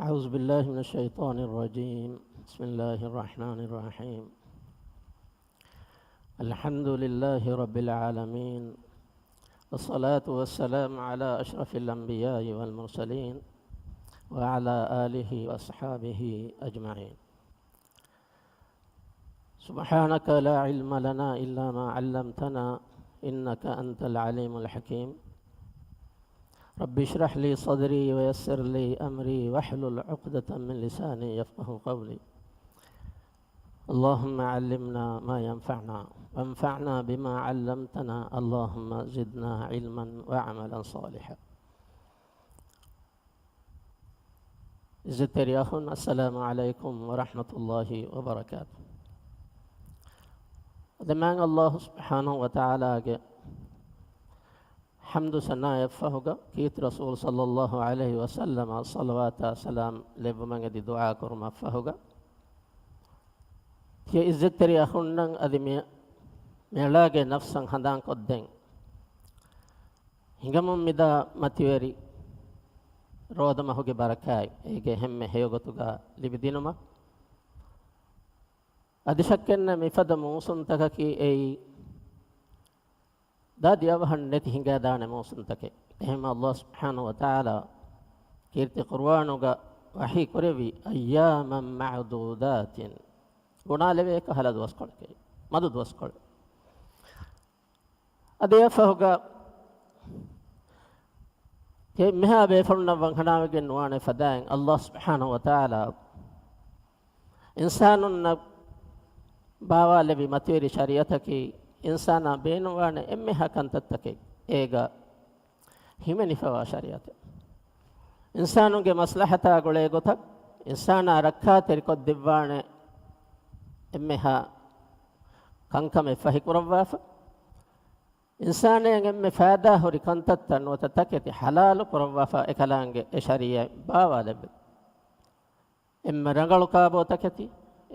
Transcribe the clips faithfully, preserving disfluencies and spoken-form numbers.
أعوذ بالله من الشيطان الرجيم. بسم الله الرحمن الرحيم. الحمد لله رب العالمين. والصلاة والسلام على أشرف الأنبياء والمرسلين وعلى آله وأصحابه أجمعين. سبحانك لا علم لنا إلا ما علمتنا إنك أنت العليم الحكيم. رب اشرح لي صدري ويسر لي أمري واحلل عقدة من لساني يفقه قولي. اللهم علمنا ما ينفعنا وانفعنا بما علمتنا. اللهم زدنا علما وعملا صالحا. އިއްޒަތްތެރި އަޚުން، އައްސަލާމު ޢަލައިކުމް ވަރަޙްމަތުﷲި ވަބަރަކާތު. އަދި މާތް ﷲ ސުބްޙާނަހު ވަތަޢާލާގެ ޙަމްދު ސަނާއަށްފަހުގަ، ކީރިތި ރަސޫލު ޞައްލަﷲު ޢަލައިހި ވަސައްލަމަށް ޞަލަވާތާ ސަލާމް ލެއްވުމަށް އެދި ދުޢާ ކުރުމަށްފަހުގަ، ތިޔަ އިއްޒަތްތެރި އަޚުންނަށް އަދި މި-، މިއަޅާގެ ނަފްސަށް ހަނދާންކޮށްދޭން. ހިނގަމުން މިދާ މަތިވެރި ރޯދަމަހުގެ ބަރަކާތް އޭގެ ހެންމެ ހެޔޮގޮތުގަ ލިބިދިނުމަށް. އަދި ޝައްކެއްނެތް މިފަދަ މޫސުންތަކަކީ އެއީ ދާދި އަވަހަށް ނެތި ހިނގާދާނެ މޫސުންތަކެއް. އެހެންމެ ﷲ ސުބްޙާނަހު ވަތަޢާލާ ކީރިތި ޤުރުއާނުގަ ވަޙީ ކުރެއްވި، أياما معدودات، ގުނާލެވޭ ކަހަލަ ދުވަސްކޮޅެކޭ، މަދު ދުވަސްކޮޅެއް. އަދި އެއަށްފަހުގަ ތި މިހާ ބޭފުޅުންނަށް ވަންހަނާވެގެން ނުވާނެ ފަދައިން، ﷲ ސުބްޙާނަހު ވަތަޢާލާ އިންސާނުންނަށް ބާވާލެއްވި މަތިވެރި ޝަރީޢަތަކީ، އިންސާނާ ބޭނުންވާނެ އެންމެހާ ކަންތައްތަކެއް އޭގަ ހިމެނިފަވާ ޝަރީޢަތެއް. އިންސާނުންގެ މަސްލަހަތާ ގުޅޭ ގޮތަށް، އިންސާނާ ރައްކާތެރިކޮށްދެއްވާނެ އެންމެހާ ކަންކަމެއް ފަހިކުރައްވާފަ، އިންސާނަޔަށް އެންމެ ފައިދާ ހުރި ކަންތައްތައް ނުވަތަ ތަކެތި ޙަލާލު ކުރައްވާފަ އެކަލާނގެ އެ ޝަރީޢަތް ބާވާލެއްވި. އެންމެ ރަނގަޅު ކާބޯތަކެތި،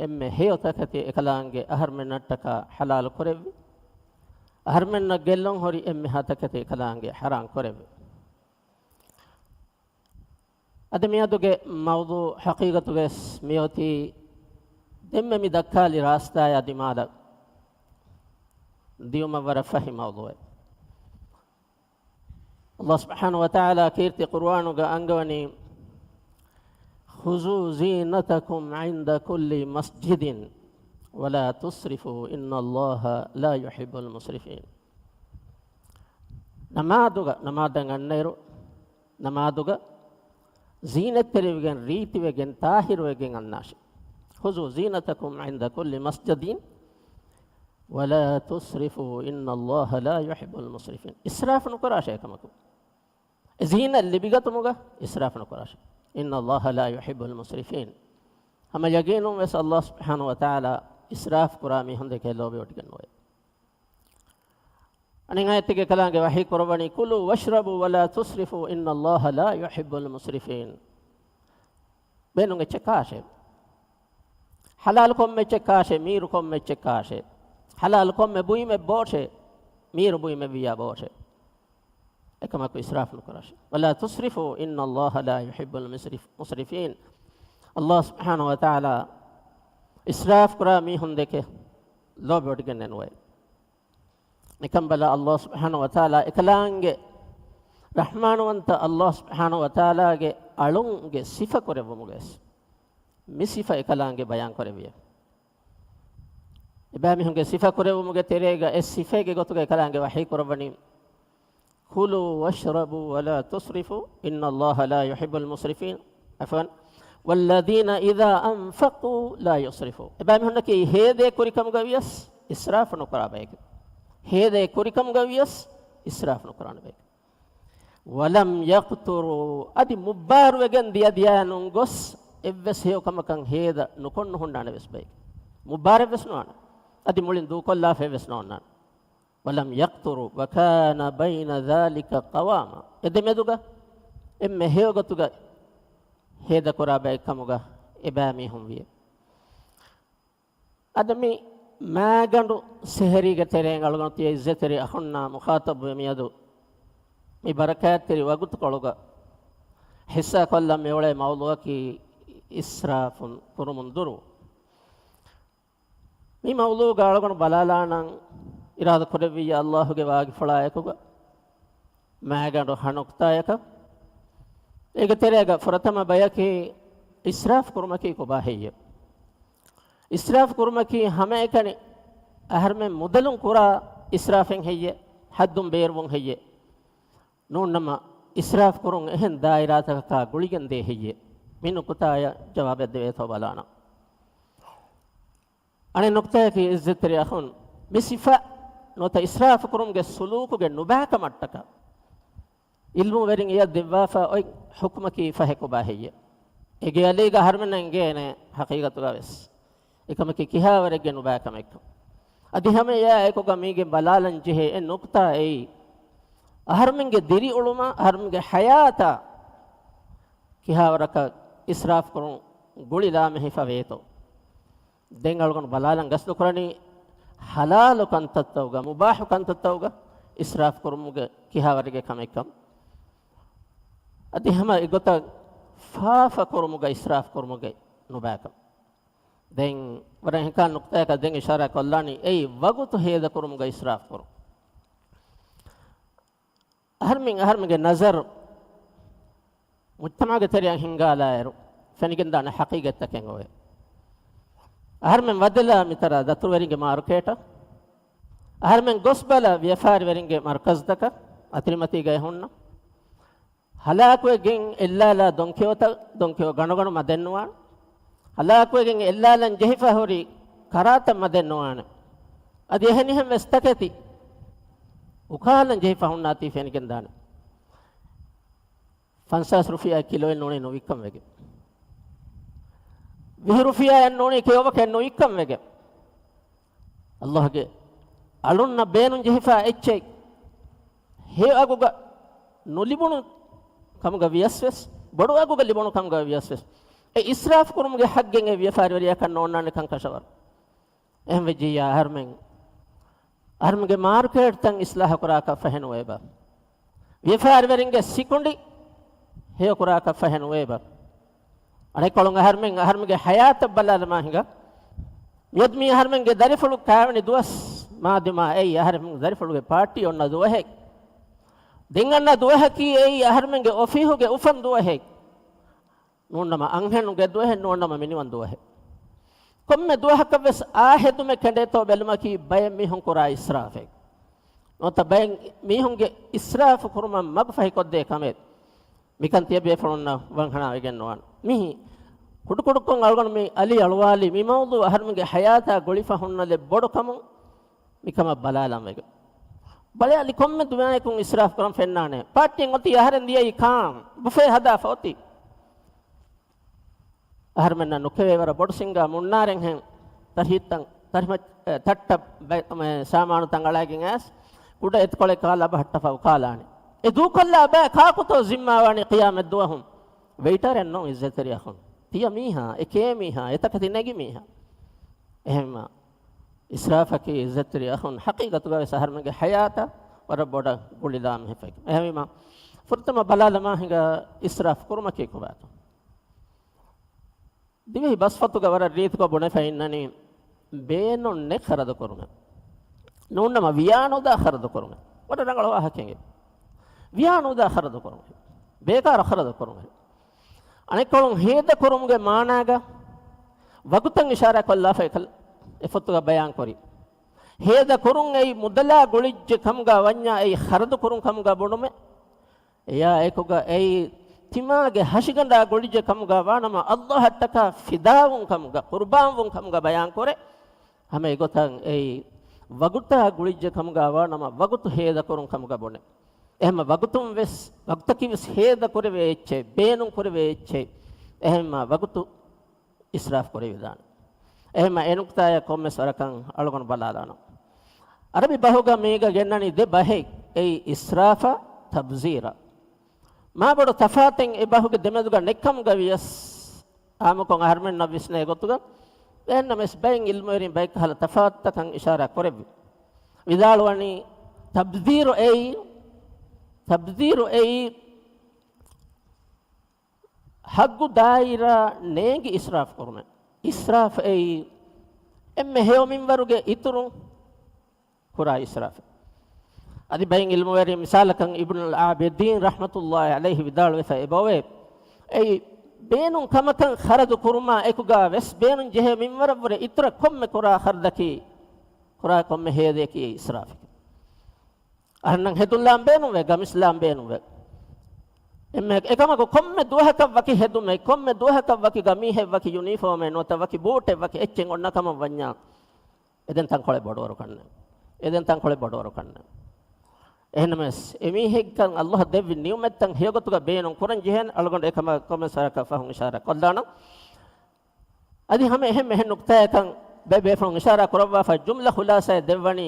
އެންމެ ހެޔޮ ތަކެތި އެކަލާނގެ އަހަރުމެންނަށްޓަކާ ޙަލާލު ކުރެއްވި. އަހަރުމެންނަށް ގެއްލުން ހުރި އެންމެހާ ތަކެތި އެކަލާނގެ ޙަރާން ކުރެއްވި. އަދި މިއަދުގެ މައުޟޫޢު ޙަޤީޤަތުގައި މިއޮތީ ދެންމެ މި ދައްކާލި ރާސްތާޔާ ދިމާލަށް ދިޔުމަށް ވަރަށް ފަހި މައުޟޫޢެއް. ﷲ ސުބްޙާނަހު ވަތަޢާލާ ކީރިތި ޤުރުއާނުގަ އަންގަވަނީ، خذوا زينتكم عند كل مسجد ولا تسرفوا إن الله لا يحب المسرفين. ނަމާދުގަ، ނަމާދަށް އަންނައިރު، ނަމާދުގަ ޒީނަތްތެރިވެގެން، ރީތިވެގެން، ތާހިރުވެގެން އަންނާށޭ. خذوا زينتكم عند كل مسجد ولا تسرفوا إن الله لا يحب المسرفين. އިސްރާފު ނުކުރާށޭ އެކަމަކު. އެ ޒީނަތް ލިބިގަތުމުގަ އިސްރާފު ނުކުރާށޭ. إن الله لا يحب المسرفين. ހަމަ ޔަގީނުން ވެސް ﷲ ސުބްޙާނަހު ވަތަޢާލާ އިސްރާފު ކުރާ މީހުން ދެކެ ލޯބިވޮޑިގެން ނުވޭ. އަނެއް އާޔަތެއްގައި ކަލާނގެ ވަޙީ ކުރައްވަނީ، كلوا واشربوا ولا تسرفوا إن الله لا يحب المسرفين. ބޭނުން އެއްޗެއް ކާށޭ. ޙަލާލު ކޮންމެ އެއްޗެއް ކާށޭ، މީރު ކޮންމެ އެއްޗެއް ކާށޭ. ޙަލާލު ކޮންމެ ބުއިމެއް ބޯށޭ، މީރު ބުއިމެއް ވިއްޔާ ބޯށޭ. އެކަމަކު އިސްރާފު ނުކުރާށޭ. ولا تسرفوا إن الله لا يحب المسرف-، المسرفين. ﷲ ސުބްޙާނަހު ވަތަޢާލާ އިސްރާފު ކުރާ މީހުން ދެކެ ލޯބިވޮޑިގެންނެއް ނުވޭ. ނިކަންބަލާ، ﷲ ސުބްޙާނަހު ވަތަޢާލާ އެކަލާނގެ ރަޙްމާނުވަންތަ ﷲ ސުބްޙާނަހު ވަތަޢާލާގެ އަޅުންގެ ސިފަ ކުރެއްވުމުގައި މި ސިފަ އެކަލާނގެ ބަޔާން ކުރެއްވިއޭ. އެބައިމީހުންގެ ސިފަ ކުރެއްވުމުގެ ތެރޭގަ އެއް ސިފައެއްގެ ގޮތުގައި އެކަލާނގެ ވަޙީ ކުރައްވަނީ، كلوا واشربوا ولا تسرفوا إن الله لا يحب المسرفين. عفوا. والذين إذا أنفقوا لا يسرفون. އެބައިމީހުންނަކީ ހޭދައެއް ކުރިކަމުގަ ވިޔަސް އިސްރާފު ނުކުރާ ބައެކެވެ. ހޭދައެއް ކުރިކަމުގަ ވިޔަސް އިސްރާފު ނުކުރާނެ ބައެކެވެ. ولم يقتروا، އަދި މުއްބާރުވެގެން ދިޔަ ދިޔައި ނުގޮސް، އެއްވެސް ހެޔޮ ކަމަކަށް ހޭދަ ނުކޮށް ނުހުންނާނެ ވެސް ބައެކެވެ. މުއްބާރެއް ވެސް ނުވާނެ. އަދި މުޅިން ދޫކޮށްލާފައެއް ވެސް ނޯންނާނެ. ولم يقتروا وكان بين ذلك قواما. އެ ދެމެދުގަ އެންމެ ހެޔޮ ގޮތުގަ ހޭދަކުރާ ބައެއްކަމުގަ އެބައިމީހުން ވިޔެ. އަދި މި މާގަނޑު ސެހަރީގެ ތެރެއިން އަޅުގަނޑު ތިޔަ އިއްޒަތްތެރި އަޚުންނާ މުޚާޠަބުވެ މިއަދު މި ބަރަކާތްތެރި ވަގުތުކޮޅުގަ ހިއްސާ ކޮށްލަން މިއުޅޭ މައުޟޫޢަކީ އިސްރާފު ކުރުމުން ދުރު. މި މައުޟޫޢުގަ އަޅުގަނޑު ބަލާލާނަން، އިރާދަ ކުރެއްވިއްޔާ އައްލާހުގެ ވާގިފުޅާއެކުގަ މާގަނޑު ހަ ނުކުތާޔަކަށް. އޭގެ ތެރޭގަ ފުރަތަމަ ބަޔަކީ އިސްރާފު ކުރުމަކީ ކޮބާ ހެއްޔެވެ؟ އިސްރާފު ކުރުމަކީ ހަމައެކަނި އަހަރުމެން މުދަލުން ކުރާ އިސްރާފެއް ހެއްޔެ؟ ޙައްދުން ބޭރުވުން ހެއްޔެ؟ ނޫންނަމަ، އިސްރާފު ކުރުން އެހެން ދާއިރާތަކަކާ ގުޅިގެން ދޭ ހެއްޔެ؟ މި ނުކުތާޔަށް ޖަވާބެއް ދެވޭތޯ ބަލާނަން. އަނެއް ނުކުތާއަކީ، އިއްޒަތްތެރި އަޚުން، މި ސިފަ ނުވަތަ އިސްރާފު ކުރުމުގެ ސުލޫކުގެ ނުބައިކަމަށްޓަކާ ޢިލްމުވެރިން އެޔަށް ދެއްވާފަ އޮތް ޙުކުމަކީ ފަހެ ކޮބާ ހެއްޔެވެ؟ އޭގެ އަލީގަ އަހަރުމެންނަށް އެނގޭނެ ޙަޤީޤަތުގަ ވެސް. އެކަމަކީ ކިހާވަރެއްގެ ނުބައިކަމެއްކަން. އަދި ހަމަ އެއާ އެކުގަ މީގެ ބަލާލަން ޖެހޭ އެއް ނުކުތާ އެއީ، އަހަރުމެންގެ ދިރިއުޅުމަށް، އަހަރުމެންގެ ޙަޔާތަށް ކިހާވަރަކަށް އިސްރާފު ކުރުން ގުޅިލާމެހިފަ ވޭތޯ. ދެން އަޅުގަނޑު ބަލާލަން ގަސްދު ކުރަނީ، ޙަލާލު ކަންތައްތައުގަ، މުބާޙު ކަންތައްތައުގަ އިސްރާފު ކުރުމުގެ ކިހާވަރެއްގެ ކަމެއްކަން. އަދި ހަމަ އެގޮތަށް ފާފަ ކުރުމުގަ އިސްރާފު ކުރުމުގެ ނުބައިކަން. ދެން ވަރަށް އެހެން ނުކުތާއަކަށް ދެން އިޝާރާ ކޮށްލާނީ، އެއީ ވަގުތު ހޭދަ ކުރުމުގަ އިސްރާފު ކުރުން. އަހަރުމެން، އަހަރުމެންގެ ނަޒަރު މުޖްތަމަޢުގެ ތެރެއަށް ހިންގާލާއިރު، ފެނިގެންދާނެ ޙަޤީޤަތްތަކެއް އޮވޭ. އަހަރުމެން ވަދެލާ މިތަރާ ދަތުރުވެރިންގެ މާރުކޭޓަށް، އަހަރުމެން ގޮސްބަލާ ވިޔަފާރިވެރިންގެ މަރުކަޒުތަކަށް، އަތިރިމަތީގައި ހުންނަ. ހަލާކުވެގެން އެއްލާލާ ދޮންކެޔޮތައް، ދޮންކެޔޮ ގަނޑުގަނޑު މަދެއްނުވާނެ. ހަލާކުވެގެން އެއްލާލަން ޖެހިފަ ހުރި ކަރާތައް މަދެއްނުވާނެ. އަދި އެހެނިހެން ވެސް ތަކެތި އުކާލަން ޖެހިފަ ހުންނާތީ ފެނިގެންދާނެ. ފަންސާސް ރުފިޔާ ކިލޯއެއް ނޫނީ ނުވިއްކަން ވެގެން. ވިހި ރުފިޔާއެއް ނޫނީ ކެޔޮވަކެއް ނުވިއްކަން ވެގެން. އައްލާހުގެ އަޅުންނަށް ބޭނުން ޖެހިފާ އެއްޗެއް ހެޔޮ އަގުގަ ނުލިބުނު ކަމުގަ ވިޔަސް ވެސް، ބޮޑު އަގުގަ ލިބުނު ކަމުގަ ވިޔަސް ވެސް، އެ އިސްރާފު ކުރުމުގެ ޙައްޤެއް އެ ވިޔަފާރިވެރިޔަކަށް ނޯންނާނެ ކަންކަށަވަރު. އެހެން ވެއްޖިއްޔާ އަހަރުމެން، އަހަރުމެންގެ މާރުކޭޓްތައް އިސްލާހު ކުރާކަށް ފަހެ ނުވޭބާ؟ ވިޔަފާރިވެރިންގެ ސިކުނޑި ހެޔޮ ކުރާކަށް ފަހެ ނުވޭބާ؟ އަނެއްކޮޅުން އަހަރުމެން އަހަރުމެންގެ ޙަޔާތަށް ބަލާލަމާ ހިނގާ. މިއަދު މީ އަހަރުމެންގެ ދަރިފުޅު ކާވެނި ދުވަސް މާ ދިމާ އެއީ އަހަރެމެން ދަރިފުޅުގެ ޕާޓީ އޮންނަ ދުވަހެއް. ދެން އަންނަ ދުވަހަކީ އެއީ އަހަރުމެންގެ އޮފީހުގެ އުފަން ދުވަހެއް. ނޫންނަމަ އަންހެނުގެ ދުވަހެއް، ނޫންނަމަ މިނިވަން ދުވަހެއް. ކޮންމެ ދުވަހަކަށް ވެސް އާ ހެދުމެއް ކެނޑޭތޯ ބެލުމަކީ ބައެއް މީހުން ކުރާ އިސްރާފެއް. ނުވަތަ ބައެއް މީހުންގެ އިސްރާފު ކުރުމަށް މަގު ފަހިކޮށްދޭ ކަމެއް. މިކަން ތިޔަބޭފުޅުންނަށް ވަންހަނާވެގެން ނުވާނެ. މިހި ކުޑަކުޑަކޮށް އަޅުގަނޑު މި އަލި އަޅުވާލި މި މައުޟޫޢު އަހަރުމެންގެ ޙަޔާތާ ގުޅިފަ ހުންނަލެއް ބޮޑު ކަމުން މިކަމަށް ބަލާލަން ވެގެން. ބަލައިލި ކޮންމެ ދުވަހަކުން އިސްރާފު ކުރަން ފެންނާނެ. ޕާޓީން އޮތީ އަހަރެން ދިޔައީ ކާން ބުފޭ ހަދާފަ އޮތީ. އަހަރުމެންނަށް ނުކެވޭ ވަރަށް ބޮޑު ސިންގާ މުންނާރެއްހެން ތަރިހިތްތައް، ތަރިމަ-، އެ، ތައްޓަ ބައި-، މެ، ސާމާނުތައް އަޅައިގެން އައިސް، ކުޑަ އެތިކޮޅެއް ކާލާ ބަހައްޓަފަ އުކާލާނެ. އެ ދޫކޮށްލާ ބައި ކާކުތޯ ޒިންމާވާނީ ޤިޔާމަތްދުވަހުން؟ ވެއިޓަރެއް ނޫން އިއްޒަތްތެރި އަޚުން. ތިޔަ މީހާ، އެ ކޭ މީހާ، އެ ތަކެތި ނެގި މީހާ. އެހެންމާ އިސްރާފަކީ އިއްޒަތްތެރި އަޚުން ޙަޤީޤަތުގަ ވެސް އަހަރުމެންގެ ޙަޔާތަށް ވަރަށް ބޮޑަށް ގުޅިލާ މިހިފައި. އެހެންވީމާ ފުރަތަމަ ބަލާލަމާ ހިނގާ އިސްރާފު ކުރުމަކީ ކޮބާތޯ؟ ދިވެހި ބަސްފަތުގަ ވަރަށް ރީތިކޮށް ބުނެފަ އިންނަނީ، ބޭނުން ނެތް ޚަރަދު ކުރުމެއް. ނޫންނަމަ ވިޔާނުދާ ޚަރަދު ކުރުމެއް. ވަރަށް ރަނގަޅަށް ވާހަކައެއް. ވިޔާނުދާ ޚަރަދު ކުރުމެއް. ބޭކާރަށް ޚަރަދު ކުރުމެއް. އަނެއްކޮޅުން ހޭދަ ކުރުމުގެ މާނާގަ ވަގުތަށް އިޝާރާ ކޮށްލާފަ އެކަލް އެ ފޮތުގަ ބަޔާން ކުރި. ހޭދަ ކުރުން އެއީ މުދަލާ ގުޅިއްޖެ ކަމުގަ ވަންޏާ އެއީ ޚަރަދު ކުރުން ކަމުގަ ބުނުމެއް. އެޔާ އެކުގަ އެއީ ތިމާގެ ހަށިގަނޑާ ގުޅިއްޖެ ކަމުގަ ވާނަމަ، އައްލާހަށްޓަކާ ފިދާވުން ކަމުގަ، ޤުރުބާންވުން ކަމުގަ ބަޔާން ކުރޭ. ހަމަ އެގޮތަށް އެއީ ވަގުތާ ގުޅިއްޖެ ކަމުގަ ވާނަމަ، ވަގުތު ހޭދަ ކުރުން ކަމުގަ ބުނެ. އެހެންމަ ވަގުތުން ވެސް، ވަގުތަކީ ވެސް ހޭދަ ކުރެވޭ އެއްޗެއް، ބޭނުން ކުރެވޭ އެއްޗެއް. އެހެންމަ ވަގުތު އިސްރާފް ކުރެވިދާނެ. އެހެންމަ އެ ނުކްތާޔަށް ކޮންމެސް ވަރަކަށް އަޅުގަނޑު ބަލާލާނަން. ޢަރަބި ބަހުގަ މީގަ ގެންނަނީ ދެ ބަހެއް، އެއީ އިސްރާފާ ތަބްޒީރާ. މާބޮޑު ތަފާތެއް އެ ބަހުގެ ދެމެދުގަ ނެއްކަމުގަ ވިޔަސް، އާއްމުކޮށް އަހަރުމެންނަށް ވިސްނޭ ގޮތުގަ، އެހެންނަމަވެސް ބައެއް ޢިލްމުވެރިން ބައެއް ކަހަލަ ތަފާތުތަކަށް އިޝާރާ ކުރެއްވި. ވިދާޅުވަނީ، ތަބްޒީރު އެއީ، ތަބްޒީރު އެއީ، ޙައްގު ދާއިރާ ނޭނގި އިސްރާފު ކުރުމެއް. އިސްރާފު އެއީ އެންމެ ހެޔޮ މިންވަރުގެ އިތުރުން ކުރާ އިސްރާފެއް. އަދި ބައެއް ޢިލްމުވެރިން މިސާލަކަށް އިބްނުލް ޢާބިދީން ރަޙްމަތުﷲ ޢަލައިހި ވިދާޅުވެފަ އެބައޮވޭ، އެއީ ބޭނުން ކަމަކަށް ޚަރަދު ކުރުމާ އެކުގަ ވެސް ބޭނުން ޖެހޭ މިންވަރަށްވުރެ އިތުރަށް ކޮންމެ ކުރާ ޚަރަދަކީ، ކުރާ ކޮންމެ ހޭދަޔަކީ އިސްރާފެކޭ. އަހަންނަށް ހެދުން ލާން ބޭނުންވޭ، ގަމިސް ލާން ބޭނުންވޭ. އެންމެ އެކަމަކު ކޮންމެ ދުވަހަކަށް ވަކި ހެދުމެއް، ކޮންމެ ދުވަހަކަށް ވަކި ގަމީހެއް، ވަކި ޔުނީފޯމެއް ނުވަތަ ވަކި ބޫޓެއް، ވަކި އެއްޗެއް އޮންނަ ކަމަށް ވަންޏާ، އެދެން ތަންކޮޅެއް ބޮޑުވަރުކަންނެ. އެދެން ތަންކޮޅެއް ބޮޑުވަރުކަންނެ. އެހެންނަމަވެސް، އެމީހެއްކަން ﷲ ދެއްވި ނިޢުމަތްތައް ހެޔޮގޮތުގަ ބޭނުން ކުރަން ޖެހޭނެ. އަޅުގަނޑު އެކަމަށް ކޮންމެސް ވަރަކަށް ފަހުން އިޝާރާ ކޮށްލާނަން. އަދި ހަމަ އެހެން މެހެން ނުކްތާއަކަށް ބޭ-، ބޭފުޅުން އިޝާރާ ކުރައްވާފަ ޖުމްލަ ޚުލާސާއެއް ދެއްވަނީ،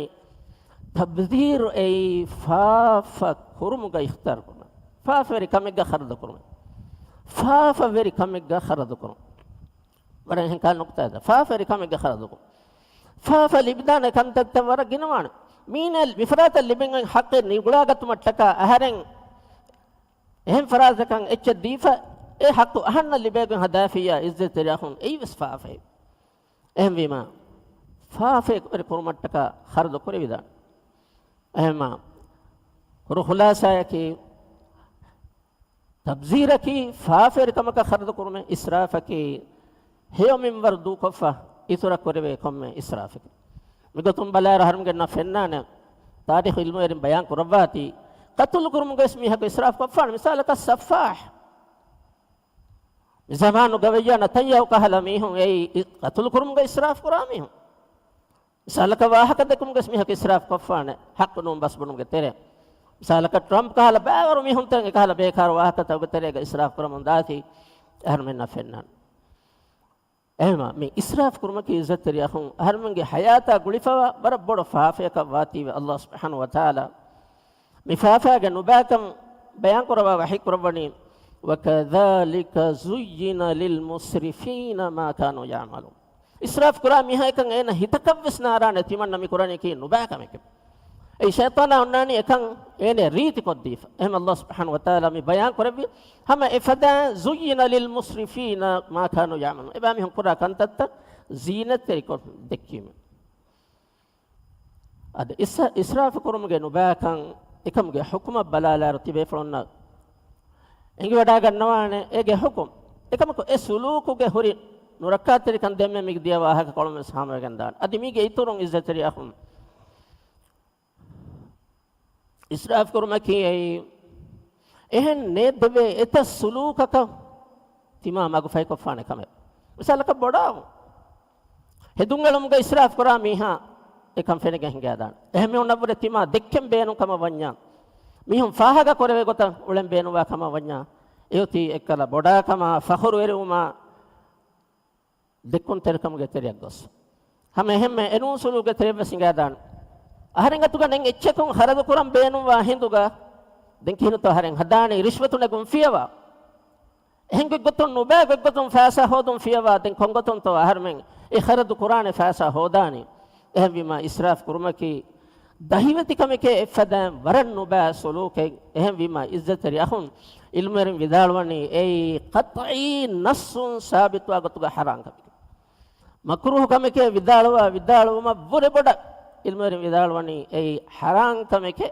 ތަބްޛީރު އެއީ ފާފަ ކުރުމުގަ އިޚްތިޔާރު ކުރުމެއް. ފާފަވެރި ކަމެއްގަ ޚަރަދު ކުރުމެއް. ފާފަވެރި ކަމެއްގަ ޚަރަދު ކުރުން. ވަރަށް އެހެން ކާ ނުކްތާތައް. ފާފަވެރި ކަމެއްގަ ޚަރަދު ކުރުން. ފާފަ ލިބިދާނެ ކަންތައްތައް ވަރަށް ގިނަވާނެ. މީނަ މިފަރާތަށް ލިބެން ޙައްޤެއް ނިގުޅާގަތުމަށްޓަކާ އަހަރެން އެހެން ފަރާތަކަށް އެއްޗެއް ދީފަ، އެ ޙައްޤު އަހަންނަށް ލިބޭގޮތް ހަދާފިއްޔާ ޢިއްޒަތްތެރި އަޚުން، އެއީވެސް ފާފައެއް. އެހެންވީމާ، ފާފައެއް ކުރުމަށްޓަކާ ޚަރަދު ކުރެވިދާނެ. އެހެންމާ، ކުރު ޚުލާސާއަކީ، ތަބްޒީރަކީ ފާފަވެރި ކަމަކަށް ޚަރަދު ކުރުމެއް، އިސްރާފަކީ ހެޔޮ މިންވަރު ދޫކޮށްފަ އިތުރަށް ކުރެވޭ ކޮންމެ އިސްރާފެކޭ. މިގޮތުން ބަލާއިރު އަހަރުމެންގެ ނަ ފެންނާނެ، ތާރީޚު ޢިލްމުވެރިން ބަޔާން ކުރައްވާތީ، ޤަތުލު ކުރުމުގަވެސް މީހަކު އިސްރާފު ކޮށްފާނެ. މިސާލަކަށް ސައްފާޙް. މި ޒަމާނުގަވެއްޔާ ނަތަންޔާހޫ ކަހަލަ މީހުން އެއީ ޤަތުލު ކުރުމުގަ އިސްރާފު ކުރާ މީހުން. މިސާލަކަށް ވާހަކަ ދެއްކުމުގަވެސް މީހަކު އިސްރާފު ކޮށްފާނެ، ޙައްޤު ނޫން ބަސް ބުނުމުގެ ތެރޭ. މިސާލަކަށް ޓްރަމްޕް ކަހަލަ ބައިވަރު މީހުންތައް އެކަހަލަ ބޭކާރު ވާހަކަތަކުގެ ތެރޭގަ އިސްރާފު ކުރަމުން ދާތީ، އަހަރުމެންނަށް ފެންނާނެ. އެހެންމާ، މި އިސްރާފު ކުރުމަކީ ޢިއްޒަތްތެރި އަޚުން، އަހަރުމެންގެ ޙަޔާތާ ގުޅިފަވާ ވަރަށް ބޮޑު ފާފަޔަކަށް ވާތީވެ. ﷲ ސުބްޙާނަހޫ ވަތަޢާލާ މި ފާފައިގެ ނުބައިކަން ބަޔާން ކުރައްވާ ވަޙީ ކުރައްވަނީ، وَكَذَٰلِكَ زُيِّنَ لِلْمُسْرِفِينَ مَا كَانُوا يَعْمَلُونَ. އިސްރާފު ކުރާ މީހާއަކަށް އޭނަ ހިތަކަށްވެސް ނާރާނެ ތިމަންނަ މި ކުރަނީކީ ނުބައި ކަމެކޭ. އެއީ ޝައިޠާނާ އޮންނާނީ އެކަން އޭނަ ރީތި ކޮށްދީފަ. އެހެން ﷲ ސުބްޙާނަހޫ ވަތަޢާލާ މި ބަޔާން ކުރެއްވި ހަމަ އެފަދައިން، زُيِّنَ لِلْمُسْرِفِينَ مَا كَانُوا يَعْمَلُونَ. އެބައިމީހުން ކުރާ ކަންތައްތައް ޒީނަތްތެރިކޮށް ދެއްކީމެ. އަދި އިސް-، އިސްރާފު ކުރުމުގެ ނުބައިކަން އެކަމުގެ ޙުކުމަށް ބަލާލާއިރު ތިބޭފުޅުންނަށް އެނގިވަޑާގަންނަވާނެ އޭގެ ޙުކުމް. އެކަމަކު އެ ސުލޫކުގެ ހުރި ނުރައްކާތެރިކަން ދެންމެ މި ދިޔަ ވާހަކަކޮޅުން ވެސް ހާމަވެގެންދާނެ. އަދި މީގެ އިތުރުން ޢިއްޒަތްތެރި އަޚުން، އިސްރާފު ކުރުމަކީ އެއީ އެހެން ނޭއްދެވޭ އެތައް ސުލޫކަކަށް ތިމާ މަގުފަހިކޮށްފާނެ ކަމެއް. މިސާލަކަށް ބޮޑާވުން. ހެދުންއެޅުމުގަ އިސްރާފު ކުރާ މީހާ އެކަން ފެނިގެން ހިނގައިދާނެ. އެހެން މީހުންނަށްވުރެ ތިމާ ދެއްކެން ބޭނުން ކަމަށް ވަންޏާ، މީހުން ފާހަގަ ކުރެވޭ ގޮތަށް އުޅެން ބޭނުންވާ ކަމަށް ވަންޏާ، އެއޮތީ އެއްކަލަ ބޮޑާކަމާ، ފަޚުރުވެރިވުމާ، ދެއްކުންތެރިކަމުގެ ތެރެއަށް ގޮސް. ހަމަ އެހެންމެ އެނޫން ސުލޫކުގެ ތެރެއަށްވެސް ހިނގާދާނެ. އަހަރެން އަތުގަ ނެތް އެއްޗަކުން ޚަރަދު ކުރަން ބޭނުންވާ ހިނދުގަ، ދެން ކިހިނެއްތޯ އަހަރެން ހަދާނީ ރިޝްވަތު ނެގުން ފިޔަވާ. އެހެން ގޮތްގޮތުން ނުބައި ގޮތްގޮތުން ފައިސާ ހޯދުން ފިޔަވާ، ދެން ކޮންގޮތުންތޯ އަހަރުމެން އެ ޚަރަދު ކުރާނެ ފައިސާ ހޯދާނީ؟ އެހެންވީމާ އިސްރާފު ކުރުމަކީ ދަހިވެތިކަމެކޭ، އެއްފަދައިން ވަރަށް ނުބައި ސުލޫކެއް. އެހެންވީމާ ޢިއްޒަތްތެރި އަޚުން، ޢިލްމުވެރިން ވިދާޅުވަނީ އެއީ ޤަޠްޢީ ނައްޞުން ސާބިތުވާ ގޮތުގަ ޙަރާން ކަމެކޭ. މަކްރޫހު ކަމެކޭ ވިދާޅުވާ ވިދާޅުވުމަށްވުރެ ބޮޑަށް ޢިލްމުވެރިން ވިދާޅުވަނީ އެއީ ޙަރާން ކަމެކޭ.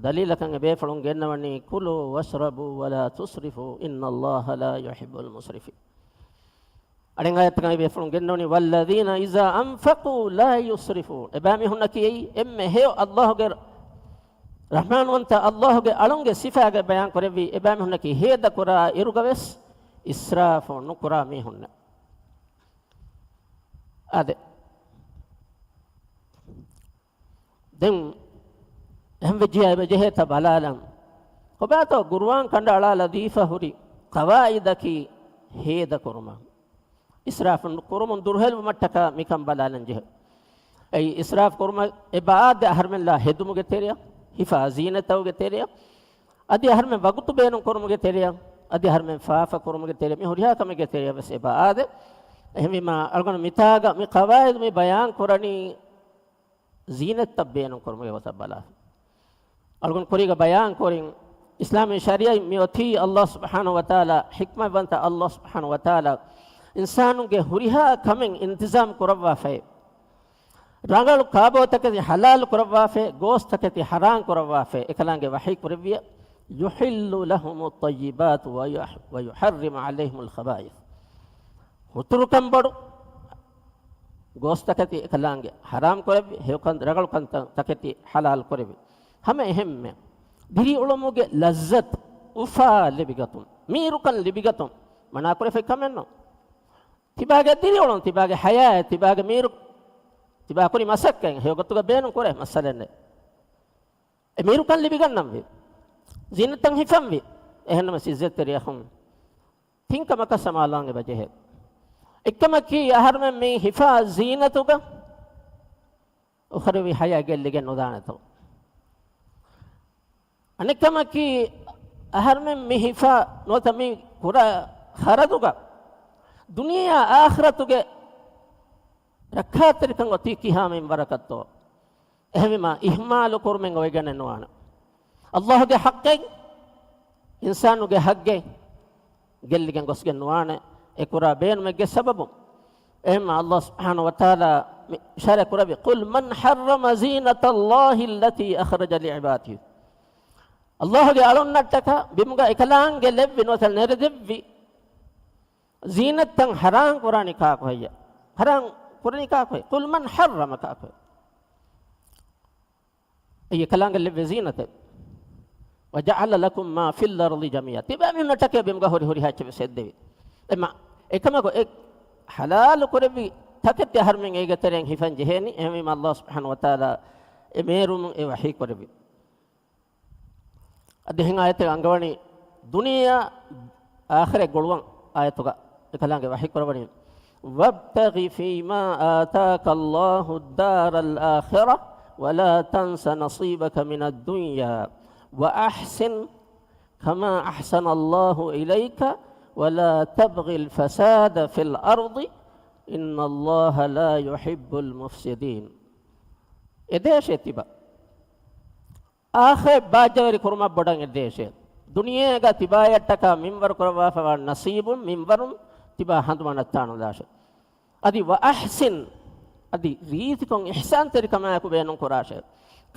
ދަލީލަކަށް އެބޭފުޅުން ގެންނަވަނީ، كُلُوا وَاشْرَبُوا وَلَا تُسْرِفُوا إِنَّ اللَّهَ لَا يُحِبُّ الْمُسْرِفِينَ. އަނެއް އާޔަތަކަށް އެބޭފުޅުން ގެންނަވަނީ، وَالَّذِينَ إِذَا أَنفَقُوا لَا يُسْرِفُونَ. އެބައިމީހުންނަކީ އެއީ އެންމެ ހެޔޮ ﷲގެ ރަޙްމާންވަންތަ ﷲގެ އަޅުންގެ ސިފާގަ ބަޔާން ކުރެއްވީ، އެބައިމީހުންނަކީ ހޭދަކުރާ އިރުގަވެސް އިސްރާފު ނުކުރާ މީހުންނެއް. އާދެ. ދެން އެހެންވެއްޖިޔާ އެބަޖެހޭތަ ބަލާލަން. ކޮބާތޯ ޤުރުއާން ކަނޑައަޅާލަދީފަ ހުރި ޤަވާޢިދަކީ ހޭދަކުރުމަށް، އިސްރާފު ކުރުމުން ދުރުހެލިވުމަށްޓަކާ މިކަން ބަލާލަން ޖެހޭ. އެއީ އިސްރާފު ކުރުމަށް އެބައާދެ އަހަރުމެންލާ ހެދުމުގެ ތެރެއަށް، ހިފާ ޒީނަތްތަކުގެ ތެރެއަށް، އަދި އަހަރުމެން ވަގުތު ބޭނުން ކުރުމުގެ ތެރެއަށް، އަދި އަހަރުމެން ފާފަ ކުރުމުގެ ތެރެއަށް، މި ހުރިހާ ކަމެއްގެ ތެރެއަށް ވެސް އެބައާދެ. އެހެންވީމާ، އަޅުގަނޑު މިތާގަ މި ޤަވާޢިދު މި ބަޔާން ކުރަނީ ޒީނަތްތައް ބޭނުން ކުރުމުގެ ގޮތަށް ބަލާފަ. އަޅުގަނޑު ކުރީގަ ބަޔާން ކުރިން، އިސްލާމީ ޝަރީޢަތް މިއޮތީ ﷲ ސުބްޙާނަހޫ ވަތަޢާލާ، ޙިކްމަތްވަންތަ ﷲ ސުބްޙާނަހޫ ވަތަޢާލާ އިންސާނުންގެ ހުރިހާ ކަމެއް އިންތިޒާމް ކުރައްވާފައި، ރަނގަޅު ކާބޯތަކެތި ޙަލާލު ކުރައްވާފައި، ގޯސްތަކެތި ޙަރާން ކުރައްވާފައި، އެކަލާނގެ ވަޙީ ކުރެއްވިޔަ، يحل لهم الطيبات ويح-، ويحرم عليهم الخبائث. ހުތުރުކަން ބޮޑު ގޯސްތަކެތި އެކަލާނގެ ޙަރާމް ކުރެއްވި، ހެޔޮކަން ރަނގަޅު ކަންތައް ތަކެތި ޙަލާލު ކުރެއްވި. ހަމަ އެހެންމެ ދިރިއުޅުމުގެ ލައްޒަތު އުފާ ލިބިގަތުން، މީރުކަން ލިބިގަތުން މަނާކުރެފައި ކަމެއްނު. ތިބާގެ ދިރިއުޅުން، ތިބާގެ ޙަޔާތް، ތިބާގެ މީރު، ތިބާ ކުރި މަސައްކަތް ހެޔޮގޮތުގަ ބޭނުން ކުރޭ މައްސަލައެއް ނެތް. އެ މީރުކަން ލިބިގަންނަންވީ. ޒީނަތްތައް ހިފަންވީ. އެހެންނަމަ އިއްޒަތްތެރި އަޚުން، ތިން ކަމަކަށް ސަމާލުވާން އެބަ ޖެހޭ. އެއްކަމަކީ، އަހަރުމެން މި ހިފާ ޒީނަތުގަ އުޚްރަވީ ޙަޔާތް ގެއްލިގެން ނުދާނެތޯ. އަނެއްކަމަކީ، އަހަރުމެން މި ހިފާ ނުވަތަ މި ކުރާ ޚަރަދުގަ ދުނިޔެއާ އާޚިރަތުގެ ރައްކާތެރިކަން އޮތީ ކިހާ މިންވަރަކަށްތޯ؟ އެހެންވީމާ، އިހްމާލު ކުރުމެއް އޮވެގެނެއް ނުވާނެ. ﷲ ގެ ޙައްޤެއް، އިންސާނުގެ ޙައްޤެއް ގެއްލިގެން ގޮސްގެން ނުވާނެ. އެ ކުރާ ބޭނުމެއްގެ ސަބަބުން. އެހެންމާ، ﷲ ސުބްޙާނަހޫ ވަތަޢާލާ މި އިޝާރާތް ކުރެއްވި، قل من حرم زينة الله التي أخرج لعباده. ﷲ ގެ އަޅުންނަށްޓަކާ ބިމުގަ އެކަލާނގެ ލެއްވި ނުވަތަ ނެރެދެއްވި ޒީނަތްތައް ޙަރާން ކުރާނީ ކާކު ހެއްޔޭ؟ ޙަރާން ކުރަނީ ކާކު ހެއްޔޭ؟ قل من حرم، ކާކު ހެއްޔޭ؟ އެއީ އެކަލާނގެ ލެއްވި ޒީނަތެއް. وجعل لكم ما في الأرض جميعا. ތިބާމީހުންނަށްޓަކައި ބިމުގަ ހުރި ހުރިހާ އެއްޗެއް ވެސް ހެއްދެވި. އެމަ، އެކަމަކު އެ ޙަލާލު ކުރެއްވި ތަކެތި އަހަރުމެން އޭގެ ތެރެއިން ހިފަން ޖެހޭނީ. އެހެންވީމަ، ﷲ ސުބްޙާނަހޫ ވަތަޢާލާ އެ މޭރުމުން އެ ވަޙީ ކުރެއްވި. އަދި އެހެން އާޔަތެއް އަންގަވަނީ، ދުނިޔެއާ އާޚިރަތް ގުޅުވަން އާޔަތުގަ އެކަލާނގެ ވަޙީ ކުރައްވަނީ، وابتغ فيما آتاك الله الدار الآخرة ولا تنس نصيبك من الدنيا وأحسن كما أحسن الله إليك ولا تبغ الفساد في الأرض إن الله لا يحب المفسدين. އެދޭށޭ ތިބާ އާޚިރަތް ބާއްޖަވެރި ކުރުމަށް ބޮޑަށް އެދޭށޭ. ދުނިޔޭގަ ތިބާޔަށްޓަކާ މިންވަރު ކުރައްވާފަވާ ނަސީބުން މިންވަރުން ތިބާ ހަނދުމަ ނައްތާނުލާށޭ. އަދި وأحسن، އަދި ރީތިކޮށް އިޙްސާންތެރިކަމާއެކު ބޭނުން ކުރާށޭ.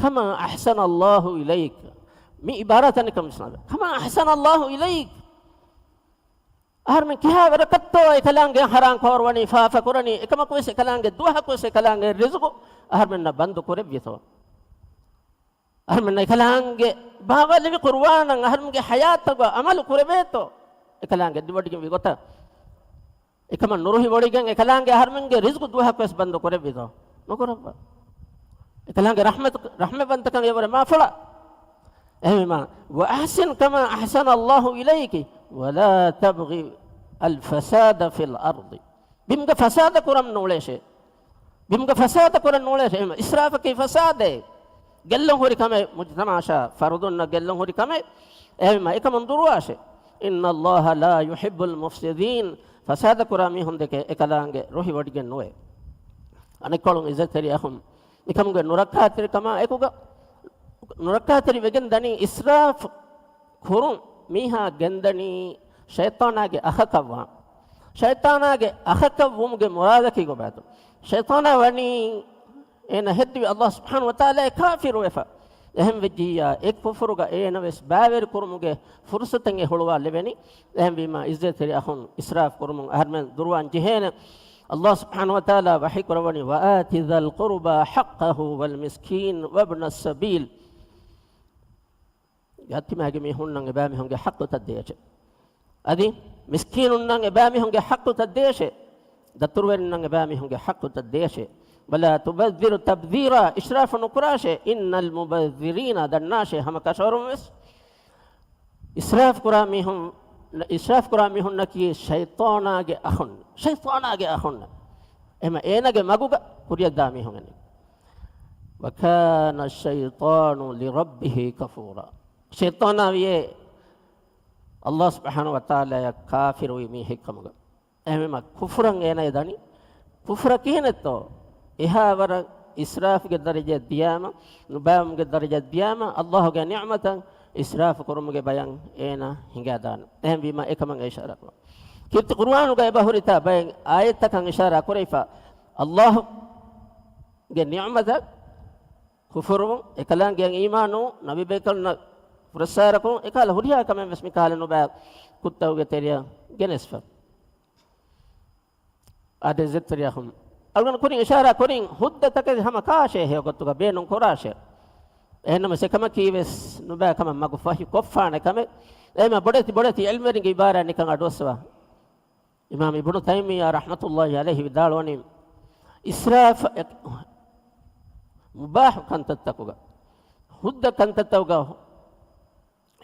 كما أحسن الله إليك. މި ޢިބާރާތަށް ނިކަން ވިސްނާލަ. كما أحسن الله إليك. އަހަރުމެން ކިހާވަރަކަށްތޯ އެކަލާނގެ ޙަރާން ކޯރުވަނީ، ފާފަ ކުރަނީ، އެކަމަކުވެސް އެކަލާނގެ ދުވަހަކުވެސް އެކަލާނގެ ރިޒުގު އަހަރުމެންނަށް ބަންދު ކުރެއްވިތޯ؟ އަހަރުމެންނަށް އެކަލާނގެ ބާވާލެވި ޤުރުއާނަށް އަހަރުމެންގެ ޙަޔާތަށް އަމަލު ކުރެވޭތޯ؟ އެކަލާނގެ ދިވަޑިގެންވި ގޮތަށް އެކަމަށް ނުރުހިވޮޑިގެން އެކަލާނގެ އަހަރުމެންގެ ރިޒުގު ދުވަހަކުވެސް ބަންދު ކުރެއްވިތޯ؟ ނުކުރައްވާ. އެކަލާނގެ ރަޙްމަތު، ރަޙްމަތްވަންތަކަން އެވަރެ މާ ފުޅާ. އެހެންވީމާ، وأحسن كما أحسن الله إليك ولا تبغ الفساد في الأرض. ބިމުގަ ފަސާދަ ކުރަން ނޫޅޭށޭ. ބިމުގަ ފަސާދަ ކުރަން ނޫޅޭށޭ. އެހެން އިސްރާފަކީ ފަސާދައޭ. ގެއްލުން ހުރި ކަމެއް، މުޖުތަމަޢަށާ ފަރުދުންނަށް ގެއްލުން ހުރި ކަމެއް. އެހެންވީމާ، އެކަމުން ދުރުވާށޭ. إن الله لا يحب المفسدين. ފަސާދަ ކުރާ މީހުން ދެކެ އެކަލާނގެ ރުހިވޮޑިގެން ނުވޭ. އަނެއްކޮޅުން އިއްޒަތްތެރި އަޚުން، މިކަމުގެ ނުރައްކާތެރިކަމާ އެކުގަ، ނުރައްކާތެރި ވެގެން ދަނީ އިސްރާފް ކުރުން މީހާ ގެންދަނީ ޝައިޠާނާގެ އަޚަކަށްވާން. ޝައިޠާނާގެ އަޚަކަށް ވުމުގެ މުރާދަކީ ކޮބާތޯ؟ ޝައިޠާނާ ވަނީ އޭނަ ހެއްދެވި ﷲ ސުބްޙާނަހޫ ވަތަޢާލާ ކާފިރުވެފަ. އެހެން ވެއްޖިއްޔާ އެ ކުފުރުގަ އޭނަ ވެސް ބައިވެރި ކުރުމުގެ ފުރުޞަތެއް އެ ހުޅުވާ ލެވެނީ. އެހެންވީމާ އިއްޒަތްތެރި އަޚުން، އިސްރާފް ކުރުމުން އަހަރުމެން ދުރުވާން ޖެހޭނެ. ﷲ ސުބްޙާނަހޫ ވަތަޢާލާ ވަޙީ ކުރައްވަނީ، وآت ذا القربى حقه والمسكين وابن السبيل. ޔަތީމާގެ މީހުންނަށް އެބައިމީހުންގެ ޙައްޤުތައް ދޭށޭ. އަދި މިސްކީނުންނަށް އެބައިމީހުންގެ ޙައްޤުތައް ދޭށޭ. ދަތުރުވެރިންނަށް އެބައިމީހުންގެ ޙައްޤުތައް ދޭށޭ. ولا تبذر تبذيرا، އިސްރާފު ނުކުރާށޭ. إن المبذرين، ދަންނާށޭ ހަމަ ކަށަވަރުން ވެސް. އިސްރާފް ކުރާ މީހުން، އިސްރާފް ކުރާ މީހުންނަކީ ޝައިޠާނާގެ އަޚުން، ޝައިޠާނާގެ އަޚުން. އެހެންވީމާ އޭނާގެ މަގުގަ ކުރިއަށްދާ މީހުން އެންނެ. وكان الشيطان لربه كفورا. ޝައިޠާނާ ވިޔޭ ﷲ ސުބްޙާނަހޫ ވަތަޢާލާއަށް ކާފިރުވި މީހެއް ކަމުގަ. އެހެންވީމާ ކުފުރަށް އޭނަ ދަނީ. ކުފުރަށް ކިހިނެއްތޯ؟ އެހާވަރަށް އިސްރާފްގެ ދަރަޖައަށް ދިޔާމަ، ނުބައިވުމުގެ ދަރަޖައަށް ދިޔާމަ، ﷲގެ ނިޢުމަތަށް އިސްރާފު ކުރުމުގެ ބަޔަށް އޭނާ ހިނގާދާނެ. އެހެންވީމަ އެކަމަށް އިޝާރާ ކުރުން. ކީރިތި ޤުރުއާނުގަ އެބަ ހުރިތާ ބައެއް އާޔަތްތަކަށް އިޝާރާ ކުރެވިފަ، އައްލާހުގެ ނިޢުމަތަށް ކުފުރުވުން، އެކަލާނގެއަށް އީމާނުވުން، ނަބީބޭކަލުންނަށް ފުރައްސާރަކުން، އެކަހަލަ ހުރިހާ ކަމެއް ވެސް މިކަހަލަ ނުބައި ކުށްތަކުގެ ތެރެއަށް ގެނެސްފަ. އާދެ، އިއްޒަތްތެރި އަޚުން، އަޅުގަނޑު ކުރިން އިޝާރާ ކުރިން ހުއްދަ ތަކެތި ހަމަ ކާށޭ ހެޔޮ ގޮތުގަ ބޭނުން ކުރާށޭ. އެހެންނަމަވެސް އެކަމަކީ ވެސް ނުބައި ކަމަށް މަގު ފަހި ކޮށްފާނެ ކަމެއް. އެހެންމަ ބޮޑެތި ބޮޑެތި ޢިލްމުވެރިންގެ އިބާރާތް ނިކަން އަޑުއައްސަވާ. އިމާމް އިބްނު ތައިމިއްޔާ ރަޙްމަތުﷲ ޢަލައިހި ވިދާޅުވަނީ، އިސްރާފް އެ-، މުބާޙު ކަންތައްތަކުގަ، ހުއްދަ ކަންތައްތަކުގަ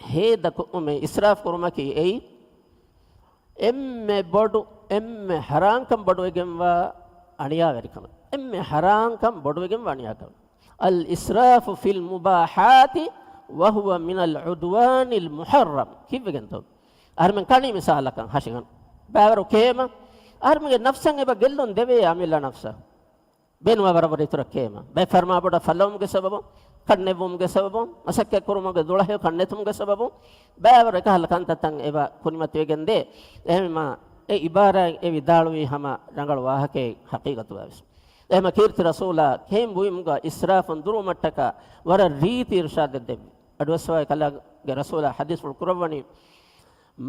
ހޭދަ ކުރުމެއް، އިސްރާފް ކުރުމަކީ އެއީ، އެންމެ ބޮޑު، އެންމެ ޙަރާންކަން ބޮޑުވެގެންވާ އަނިޔާވެރިކަމެއް. އެންމެ ޙަރާންކަން ބޮޑުވެގެންވާ އަނިޔާކަމެއް. الإسراف في المباحات وهو من العدوان المحرم. ކީއްވެގެންތޯ؟ އަހަރެމެން ކަނީ މިސާލަކަށް ހަށިގަނޑު. ބައިވަރު ކޭމަ. އަހަރެމެންގެ ނަފްސަށް އެބަ ގެއްލުން ދެވޭ އަމިއްލަ ނަފްސަށް. ބޭނުމާ ވަރަށް ވަރަށް އިތުރަށް ކޭމަ. ބައެއް ފަރުމާ ބޮޑަށް ފަށްލަވުމުގެ ސަބަބުން، ކަންނެތްވުމުގެ ސަބަބުން، މަސައްކަތް ކުރުމުގެ ދުޅަހެޔޮކަން ނެތުމުގެ ސަބަބުން، ބައިވަރު އެކަހަލަ ކަންތައްތައް އެބަ ކުރިމަތިވެގެން ދޭ. އެހެންވީމާ، އެ އިބާރާތް އެ ވިދާޅުވީ ހަމަ ރަނގަޅު ވާހަކައެއް ޙަޤީޤަތުގަ ވެސް. އެހެންމަ ކީރިތި ރަސޫލާ ކެއިން ބުއިމުގަ އިސްރާފުން ދުރުވުމަށްޓަކާ ވަރަށް ރީތި އިރުޝާދެއް ދެއްވި. އަޑުއައްސަވާ ކަލާގެ ރަސޫލާ ޙަދީޘްފުޅު ކުރައްވަނީ،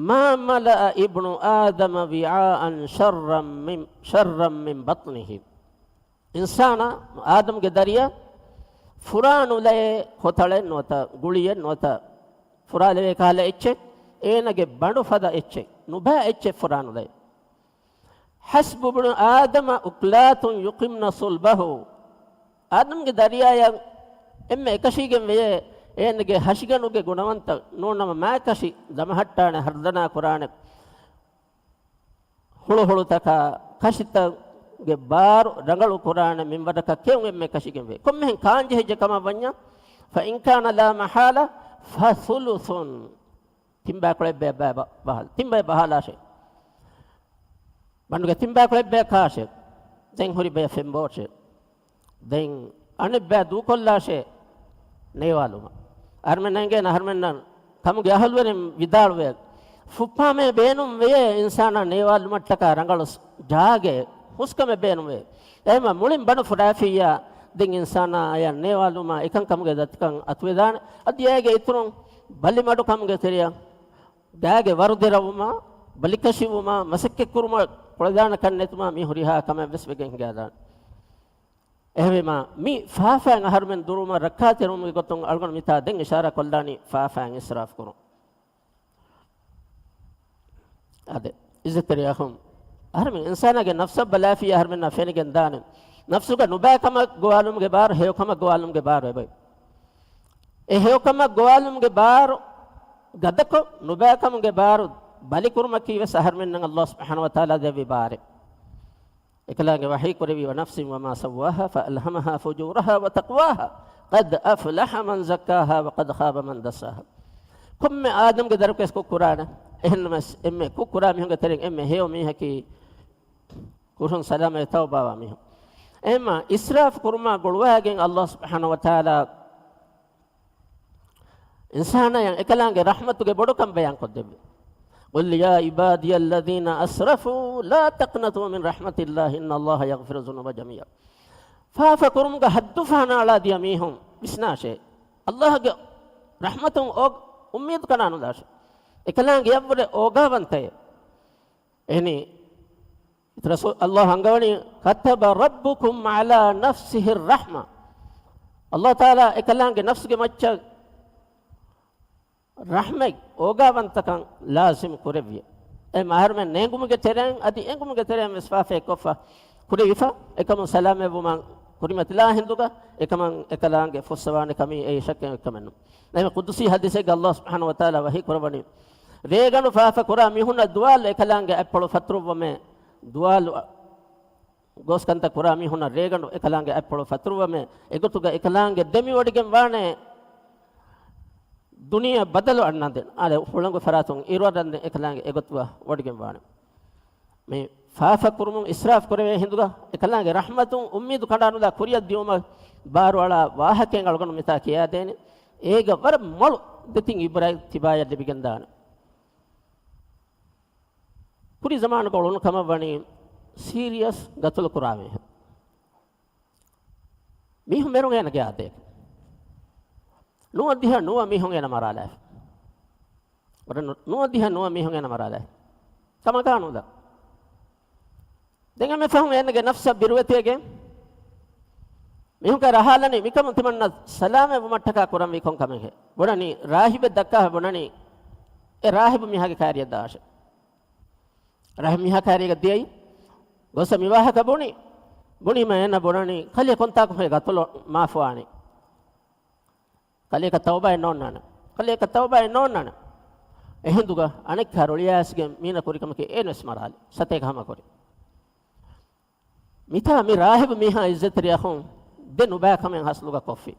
ما ملأ ابن آدم وعاء شرا من، شرا من بطنه. އިންސާނާ، އާދަމްގެ ދަރިޔާ، ފުރާނުލައެއް ކޮތަޅެއް ނުވަތަ ގުޅިއެއް ނުވަތަ ފުރާލެވޭ ކަހަލަ އެއްޗެއް، އޭނަގެ ބަނޑު ފަދަ އެއްޗެއް، ނުބައި އެއްޗެއް ފުރާނުލައެއް. حسب ابن آدم أكلات يقمن صلبه. އާދަމްގެ ދަރިޔާއަށް އެންމެ އެކަށީގެން ވެޔޭ، އޭނަގެ ހަށިގަނޑުގެ ގުނަވަންތައް ނޫންނަމަ މާތް ކަށި ދަމަހައްޓާނެ، ހަރުދަނާ ކުރާނެ. ހުޅުހުޅުތަކާ ކަށިތަކުގެ ބާރު ރަނގަޅު ކުރާނެ މިންވަރަކަށް ކެއުން އެންމެ ކަށިގެންވޭ. ކޮންމެހެން ކާންޖެހިއްޖެ ކަމަށް ވަންޏާ، فإن كان لا محالة فثلث. ތިންބައިކުޅަ އެއްބަޔަށް ބަ-، ބަ-، ބަހާލާ. ތިންބައެއް ބަހާލާށޭ. ބަނޑުގެ ތިންބައިކުޅަ އެއްބަޔަށް ކާށޭ. ދެން ހުރި ބަޔަށް ފެންބޯށޭ. ދެން އަނެއްބައި ދޫކޮށްލާށޭ ނޭވާލުމަށް. އަހަރުމެން ނޭނގޭނެ އަހަރުމެންނަށް ކަމުގެ އަހުލުވެރިން ވިދާޅުވޭ، ފުއްޕާމޭ ބޭނުން ވެޔޭ އިންސާނާ ނޭވާލުމަށްޓަކާ ރަނގަޅު ޖާގައެއް، ހުސްކަމެއް ބޭނުން ވެޔޭ. އެހެންމަ މުޅިން ބަނޑު ފުރާފިއްޔާ ދެން އިންސާނާ އަޔަށް ނޭވާލުމާ އެކަން ކަމުގެ ދަތިކަން އަތުވެދާނެ. އަދި އޭގެ އިތުރުން ބަލިމަޑުކަމުގެ ތެރެއަށް ގާގެ ވަރު ދެރަވުމާ، ބަލިކަށިވުމާ، މަސައްކަތްކުރުމަށް ކުޅަދާނެ ކަން ނެތުމާ މި ހުރިހާ ކަމެއް ވެސް ވެގެން ހިނގާދާނެ. އެހެންވީމާ، މި ފާފައިން އަހަރުމެން ދުރުވުމަށް ރައްކާތެރިވުމުގެ ގޮތުން އަޅުގަނޑު މިތާ ދެން އިޝާރާ ކޮށްލާނީ ފާފައިން އިސްރާފް ކުރުން. އާދެ، އިއްޒަތްތެރި އަޚުން، އަހަރުމެން އިންސާނާގެ ނަފްސަށް ބަލާފިއްޔާ އަހަރުމެންނަށް ފެނިގެން ދާނެ. ނަފްސުގަ ނުބައި ކަމަށް ގޮވާލުމުގެ ބާރު، ހެޔޮ ކަމަށް ގޮވާލުމުގެ ބާރު އެބައޮތް. އެ ހެޔޮ ކަމަށް ގޮވާލުމުގެ ބާރު ގަދަކޮށް، ނުބައި ކަމުގެ ބާރު ބަލިކުރުމަކީ ވެސް އަހަރުމެންނަށް އައްލާހު ސުބްޙާނަހޫ ވަތަޢާލާ ދެއްވި ބާރެއް. އެކަލާނގެ ވަޙީ ކުރެއްވީ، ونفس وما سواها فألهمها فجورها وتقواها قد أفلح من زكاها وقد خاب من دساها. ކޮންމެ އާދަމްގެ ދަރަކުވެސް ކުށް ކުރާނެ. އެހެންނަމަވެސް އެންމެ ކުށް ކުރާ މީހުންގެ ތެރެއިން އެންމެ ހެޔޮ މީހަކީ ކުށުން ސަލާމަތް ތައުބާވާ މީހުން. އެހެންމާ އިސްރާފް ކުރުމާ ގުޅުވާގެން އައްލާހު ސުބްޙާނަހޫ ވަތަޢާލާ އިންސާނާޔަށް އެކަލާނގެ ރަޙްމަތުގެ ބޮޑުކަން ބަޔާންކޮށްދެއްވި. قل يا عبادي الذين أسرفوا لا تقنطوا من رحمة الله إن الله يغفر الذنوب جميعا. ފާފަ ކުރުމުގަ ހައްދުފަހަނައަޅާ ދިޔަ މީހުން ވިސްނާށޭ. އައްލާހުގެ ރަޙްމަތުން އޯ-، އުއްމީދު ކަނޑާނުލާށޭ. އެކަލާނގެއަށްވުރެ އޯގާވަންތައޭ. އެހެނީ، އިތުރަށް ސު-، އައްލާހު އަންގަވަނީ، كتب ربكم على نفسه الرحمة. އައްލާހު ތަޢާލާ އެކަލާނގެ ނަފްސުގެ މައްޗަށް ރަޙްމަތް އޯގާވަންތަކަން ލާޒިމް ކުރެއްވި. އެ އަހަރުމެން ނޭނގުމުގެ ތެރެއިން އަދި އެނގުމުގެ ތެރެއިން ވެސް ފާފައެއް ކޮށްފަ ކުރެވިފަ، އެކަމުން ސަލާމަތްވުމަށް ކުރިމަތިލާ ހިނދުގަ އެކަމަށް އެކަލާނގެ ފުއްސަވާނެ ކަމީ އެއީ ޝައްކެއް އެއްކަމެއް ނޫން. ނަމަ ޤުދުސީ ޙަދީޘެއްގަ އައްލާހު ސުބްޙާނަހޫ ވަތަޢާލާ ވަޙީ ކުރައްވަނީ، ރޭގަނޑު ފާފަ ކުރާ މީހުންނަށް ދުވާލު އެކަލާނގެ އަތްޕުޅު ފަތުރުއްވަމޭ، ދުވާލު ގޯސް ކަންތައް ކުރާ މީހުންނަށް ރޭގަނޑު އެކަލާނގެ އަތްޕުޅު ފަތުރުއްވަމޭ، އެގޮތުގަ އެކަލާނގެ ދެމި ވޮޑިގެން ވާނެ، ދުނިޔެ ބަދަލު އަންނަންދެން. އާދެ، ހުޅަނގު ފަރާތުން އިރުއަރަންދެން އެކަލާނގެ އެގޮތުގަ ވޮޑިގެން ވާނެ. މި ފާފަ ކުރުމުން އިސްރާފް ކުރެވޭ ހިނދުގަ، އެކަލާނގެ ރަޙްމަތުން އުއްމީދު ކަނޑާނުލާ ކުރިއަށް ދިޔުމަށް ބާރުއަޅާ ވާހަކައެއް އަޅުގަނޑު މިތާ ކިޔާދޭނެ. އޭގަ ވަރަށް މޮޅު ދެތިން އިބްރާތް ތިބާޔަށް ލިބިގެންދާނެ. ކުރި ޒަމާނުގަ އުޅުނު ކަމަށް ވަނީ ސީރިއަސް ގަތުލު ކުރާ މީހެއް. މީހުން މެރުން އޭނަގެ އާދޭ. ނުވަދިހަ ނުވަ މީހުން އޭނަ މަރާލާފި. ވަރަށް ނު-، ނުވަދިހަ ނުވަ މީހުން އޭނަ މަރާލާފި. ކަމަކާ ނުލާ. ދެން އެންމެ ފަހުން އޭނަގެ ނަފްސަށް ބިރުވެތިވެގެން މީހުން ކައިރި އަހާލަނީ މިކަމުން ތިމަންނަ ސަލާމަތް ވުމަށްޓަކާ ކުރަންވީ ކޮން ކަމެއްހޭ؟ ބުނަނީ ރާހިބެއް ދައްކާ ބުނަނީ އެ ރާހިބު މީހާގެ ކައިރިއަށް ދާށޭ. ރާހިބު މީހާ ކައިރީގަ ދިޔައީ. ގޮސް މި ވާހަކަ ބުނި. ބުނީމަ އޭނަ ބުނަނީ ކަލޭ ކޮންތާކު ހޭ ގަތުލު މާފުވާނީ. ކަލޭކަ ތައުބާއެއް ނޯންނާނެ. ކަލޭކަ ތައުބާއެއް ނޯންނާނެ. އެހިނދުގަ އަނެއްކާ ރުޅިއައިސްގެން މީނަ ކުރިކަމަކީ އޭނަވެސް މަރާލި. ސަތޭކަ ހަމަކުރި. މިތާ މި ރާހިބު މީހާ އިއްޒަތްތެރި އަޚުން ދެ ނުބައިކަމެއް ހަސްލުގަ ކޮށްފި.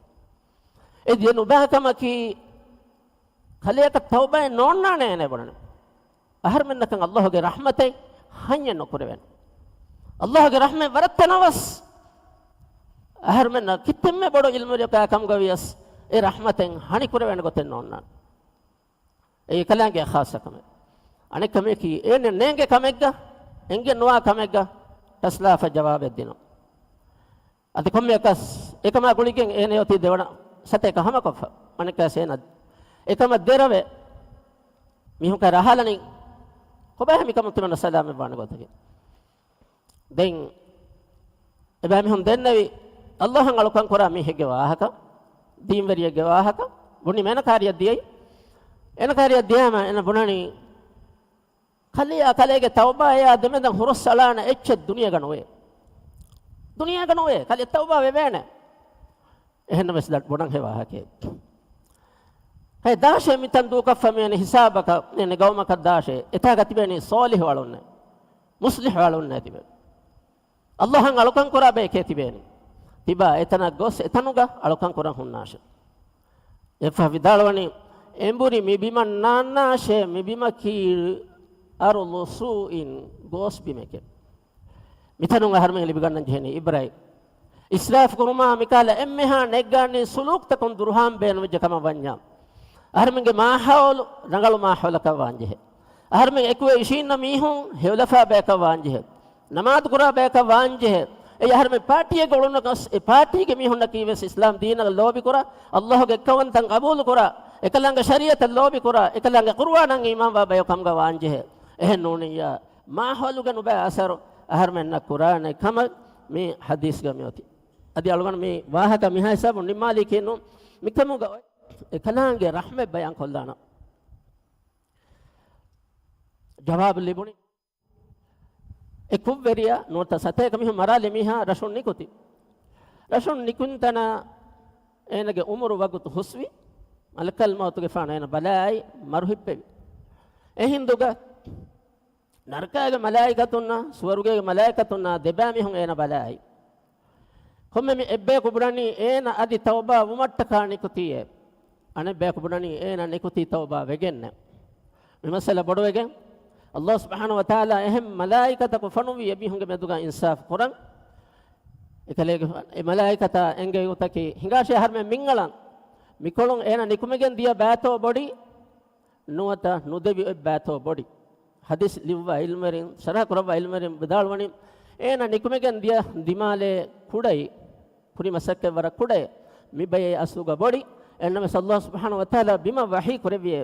އެ ދެ ނުބައިކަމަކީ ކަލޭކަ ތައުބާއެއް ނޯންނާނެ އޭނަ ބުނަނީ. އަހަރުމެންނަކަށް ﷲ ގެ ރަޙްމަތެއް ހަންޏެއް ނުކުރެވޭނެ. ﷲ ގެ ރަޙްމަތް ވަރަށް ތަނަވަސް. އަހަރުމެންނަށް ކިތަންމެ ބޮޑު ޢިލްމުވެރިޔަކާ ކަމުގަ ވިޔަސް އެ ރަޙްމަތެއް ހަނިކުރެވޭނެ ގޮތެއް ނޯންނާނެ. އެއީ އެކަލާނގެ ޚާއްޞަ ކަމެއް. އަނެއް ކަމަކީ އޭނަ ނޭނގޭ ކަމެއްގަ، އެނގެން ނުވާ ކަމެއްގަ ޓަސްލާފަ ޖަވާބެއް ދިނުން. އަދި ކޮންމެއަކަސް އެކަމާ ގުޅިގެން އޭނަ އޮތީ ދެވަނަ ސަތޭކަ ހަމަކޮށްފަ. އަނެއްކާސް އޭނަ އެކަމަށް ދެރަވެ މީހުން ކައިރި އަހާލަނީ ކޮބާހޭ މިކަމުން ތިމަންނަ ސަލާމަތް ވާނެ ގޮތަކީ. ދެން އެބައިމީހުން ދެންނެވި ﷲ އަށް އަޅުކަން ކުރާ މީހެއްގެ ވާހަކަ، ދީންވެރިއެއްގެ ވާހަކަ ބުނީމަ އޭނަ ކައިރިއަށް ދިޔައީ. އޭނަ ކައިރިއަށް ދިޔާމަ އޭނަ ބުނަނީ ކަލެއާ ކަލޭގެ ތައުބާއާ ދެމެދަށް ހުރަސްއަޅާނެ އެއްޗެއް ދުނިޔޭގަ ނުވޭ. ދުނިޔޭގަ ނުވޭ. ކަލޭ ތައުބާ ވެވޭނެ. އެހެންނަމަވެސް ދަ-، ބުނަން ހެ ވާހަކައެއް. ހައެ ދާށޭ މިތަން ދޫކޮށްފަ މިވެނި ހިސާބަކަށް އެނެ ގައުމަކަށް ދާށޭ. އެތާގަ ތިބޭނީ ޞާލިޙު އަޅުންނޭ. މުޞްލިޙު އަޅުންނޭ ތިބޭ. ﷲ އަށް އަޅުކަން ކުރާ ބަޔެކޭ ތިބޭނީ. ތިބާ އެތަނަށް ގޮސް އެތަނުގަ އަޅުކަން ކުރަން ހުންނާށޭ. އެއަށްފަހު ވިދާޅުވަނީ، އެނބުރި މި ބިމަށް ނާންނާށޭ، މި ބިމަކީ އަރުޟު ސޫއިން، ގޯސް ބިމެކޭ. މިތަނުން އަހަރުމެން ލިބިގަންނަން ޖެހެނީ އިބްރާތް. އިސްރާފް ކުރުމާ މިކަހަލަ އެންމެހާ ނެތްގާނީ ސުލޫކްތަކުން ދުރުހާން ބޭނުމިއްޖެ ކަމަށް ވަންޏާ. އަހަރުމެންގެ މާހައުލު ރަނގަޅު މާހައުލަކަށް ވާންޖެހޭ. އަހަރުމެން އެކުވެ އިށީންނަ މީހުން ހެޔޮލަފާ ބަޔަކަށް ވާންޖެހޭ. ނަމާދު ކުރާ ބަޔަކަށް ވާންޖެހޭ. އެއީ އަހަރުމެން ޕާޓީއެއްގަ އުޅުނަކަސް، އެ ޕާޓީގެ މީހުންނަކީ ވެސް އިސްލާމް ދީނަށް ލޯބިކުރާ، ﷲ ގެ އެއްކައުވަންތަން ގަބޫލުކުރާ، އެކަލާނގެ ޝަރީޢަތަށް ލޯބިކުރާ، އެކަލާނގެ ޤުރުއާނަށް އީމާންވާ ބަޔަކު ކަމުގަ ވާންޖެހޭ. އެހެން ނޫނިއްޔާ، މާހައުލުގެ ނުބައި އަސަރު އަހަރުމެންނަށް ކުރާނެ ކަމަށް މި ޙަދީޘްގަ މިއޮތީ. އަދި އަޅުގަނޑު މި ވާހަކަ މިހާ ހިސާބުން ނިންމާލީކީ ނޫން. މިކަމުގަ އޮތް އެކަލާނގެ ރަޙްމަތް ބަޔާން ކޮށްލާނަން. ޖަވާބު ލިބުނީ. އެ ކުށްވެރިޔާ ނުވަތަ ސަތޭކަ މީހުން މަރާލި މީހާ ރަށުން ނިކުތީ. ރަށުން ނިކުންތަނާ އޭނަގެ އުމުރު ވަގުތު ހުސްވި، މަލަކަލް މައުތުގެފާނު އޭނަ ބަލާއި މަރު ހިއްޕެވި. އެހިނދުގަ ނަރަކާގެ މަލާއިކަތުންނާ ސުވަރުގޭގެ މަލާއިކަތުންނާ ދެބައިމީހުން އޭނަ ބަލާއި. ކޮންމެ މި އެއްބަޔަކު ބުނަނީ އޭނަ އަދި ތައުބާ ވުމަށްޓަކާ ނިކުތީއޭ. އަނެއްބަޔަކު ބުނަނީ އޭނަ ނިކުތީ ތައުބާ ވެގެންނޭ. މި މައްސަލަ ބޮޑުވެގެން، ﷲ ސުބްޙާނަހޫ ވަތަޢާލާ އެހެން މަލާއިކަތަކު ފޮނުއްވި އެމީހުންގެ މެދުގަ އިންސާފު ކުރަން. އެކަލޭގެ، އެ މަލާއިކަތާ އެނގޭ ގޮތަކީ ހިނގާށޭ އަހަރުމެން މިންގަޅަން. މިކޮޅުން އޭނަ ނިކުމެގެން ދިޔަ ބައިތޯ ބޮޑީ؟ ނުވަތަ ނުދެވި އޮތް ބައިތޯ ބޮޑީ؟ ޙަދީޘް ލިޔުއްވާ ޢިލްމުވެރިން، ޝަރަޙަ ކުރައްވާ ޢިލްމުވެރިން ވިދާޅުވަނީ، އޭނަ ނިކުމެގެން ދިޔަ ދިމާލޭ ކުޑައި، ކުރި މަސައްކަތް ވަރަށް ކުޑައި، އެންނަމެސް ﷲ ސުބްޙާނަހޫ ވަތަޢާލާ ބިމަށް ވަޙީ ކުރެއްވިއޭ.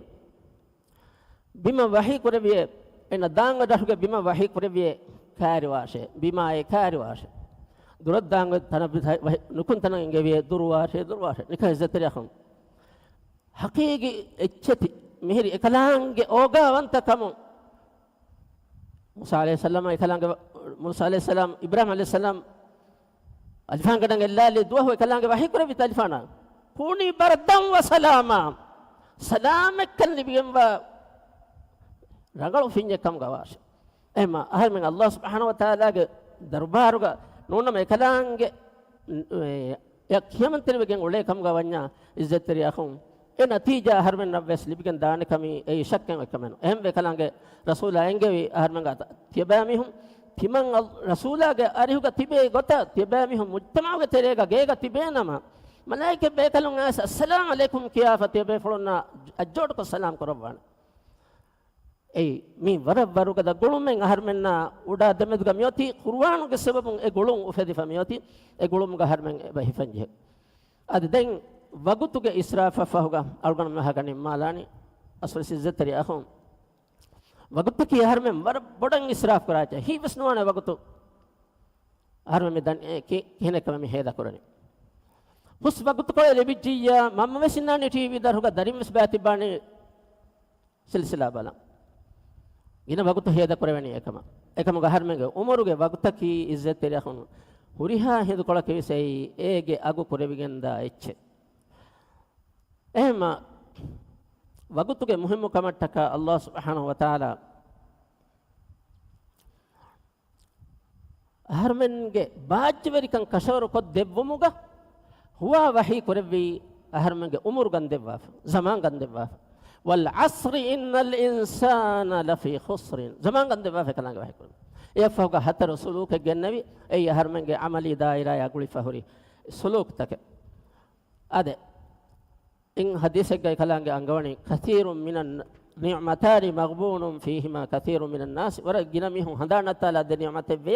ބިމަށް ވަޙީ ކުރެއްވިއޭ. އޭނަ ދާން އޮތް ރަށުގެ ބިމަށް ވަޙީ ކުރެއްވިއޭ. ކައިރިވާށޭ. ބިމާއޭ ކައިރިވާށޭ. ދުރަށް ދާން އޮތް ތަނަށް ވަޙީ، ނުކުން ތަނަށް އެނގެވިއޭ. ދުރުވާށޭ، ދުރުވާށޭ. ނިކަން އިއްޒަތްތެރި އަޚުން. ޙަޤީޤީ އެއްޗެތި މިހިރި އެކަލާނގެ އޯގާވަންތަ ކަމުން. މޫސާ ޢަލައިހިއްސަލާމް އެކަލާނގެ ވަ-، މޫސާ ޢަލައިހިއްސަލާމް، އިބްރާހީމް ޢަލައިހިއްސަލާމް އަލިފާންގަނޑަށް އެއްލާލި ދުވަހު އެކަލާނގެ ވަޙީ ކުރެއްވިތަ އަލިފާނަށް؟ ކޫނީ ބަރްދަން ވަ ސަލާމާ. ސަލާމަތްކަން ލިބިގެންވާ ރަނގަޅު ފިންޏެއް ކަމުގަ ވާށޭ. އެހެންމަ އަހަރުމެން ﷲ ސުބްޙާނަހޫ ވަތަޢާލާގެ ދަރުބާރުގަ ނޫންނަމަ އެކަލާނގެ، އެ، އެއަށް ކިޔަމަންތެރިވެގެން އުޅޭ ކަމުގަ ވަންޏާ އިއްޒަތްތެރި އަޚުން، އެ ނަތީޖާ އަހަރުމެންނަށް ވެސް ލިބިގެން ދާނެ ކަމީ އެއީ ޝައްކެއް އޮތް ކަމެއް ނޫން. އެހެންވެ ކަލާނގެ ރަސޫލާ އެންގެވި އަހަރުމެންގެ ތިޔަބައިމީހުން ތިމަން އަލް-، ރަސޫލާގެ އަރިހުގަ ތިބޭ ގޮތަށް ތިޔަބައިމީހުން މުޖްތަމަޢުގެ ތެރޭގަ ގޭގަ ތިބޭނަމަ، މަލާއިކަ ބޭކަލުން އައިސް އައްސަލާމް ޢަލައިކުމް ކިޔާފަ ތިޔަބޭފުޅުންނާ އައްޖޯޑުކޮށް ސަލާމް ކުރައްވާނެ. އެއީ، މީ ވަރަށް ވަރުގަދަ ގުޅުމެއް އަހަރުމެންނާ އުޑާ ދެމެދުގަ މިއޮތީ، ޤުރުއާނުގެ ސަބަބުން އެ ގުޅުން އުފެދިފަ މިއޮތީ، އެ ގުޅުމުގަ އަހަރުމެން އެބަ ހިފަންޖެހޭ. އަދި ދެން ވަގުތުގެ އިސްރާފަށް ފަހުގަ އަޅުގަނޑު މި ވާހަކަ ނިންމާލާނީ، އަސްލު އިއްޒަތްތެރި އަޚުން. ވަގުތަކީ އަހަރުމެން ވަރަށް ބޮޑަށް އިސްރާފް ކުރާ އެއްޗެއް. ހީވެސް ނުވާނެ ވަގުތު. އަހަރުމެން މި ދަން އެ ކި-، ކިހިނެއްކަމެއް މި ހޭދަ ކުރަނީ. ހުސް ވަގުތުކޮޅެއް ލިބިއްޖިއްޔާ، މަންމަ ވެސް އިންނާނީ ޓީވީ ދަށުގަ، ދަރިން ވެސް ބައިތިއްބާނީ ސިލްސިލާ ބަލަން. ގިނަ ވަގުތު ހޭދަ ކުރެވެނީ އެކަމަށް. އެކަމުގަ އަހަރުމެންގެ އުމުރުގެ ވަގުތަކީ އިއްޒަތްތެރި އަޚުން ހުރިހާ ހިނދުކޮޅަކަށް ވެސް އެއީ އޭގެ އަގު ކުރެވިގެންދާ އެއްޗެއް. އެހެންމަ ވަގުތުގެ މުހިއްމު ކަމަށްޓަކާ ﷲ ސުބްޙާނަހޫ ވަތަޢާލާ އަހަރުމެންގެ ބާއްޖަވެރިކަން ކަށަވަރު ކޮށް ދެއްވުމުގަ ހުވާ ވަޙީ ކުރެއްވީ އަހަރުމެންގެ އުމުރު ގަންދެއްވާފަ، ޒަމާން ގަންދެއްވާފަ. وَالْعَصْرِ إِنَّ الْإِنسَانَ لَفِي خُسْرٍ. ޒަމާން ގަންދެއްވާފަ އެކަލާނގެ ވަޙީ ކުރެއްވީ. އެއަށްފަހުގަ ހަތަރު ސުލޫކެއް ގެންނެވި، އެއީ އަހަރުމެންގެ ޢަމަލީ ދާއިރާޔާ ގުޅިފަ ހުރި ސުލޫކުތަކެއް. އާދެ، އިން ޙަދީޘެއްގައި ކަލާނގެ އަންގަވަނީ، كَثِيرٌ مِنَ النِّعْمَتَانِ مَغْبُونٌ فِيهِمَا كَثِيرٌ مِنَ النَّاسِ. ވަރަށް ގިނަ މީހުން ހަނދާން ނައްތާލާ ދެ ނިޢުމަތެއްވޭ.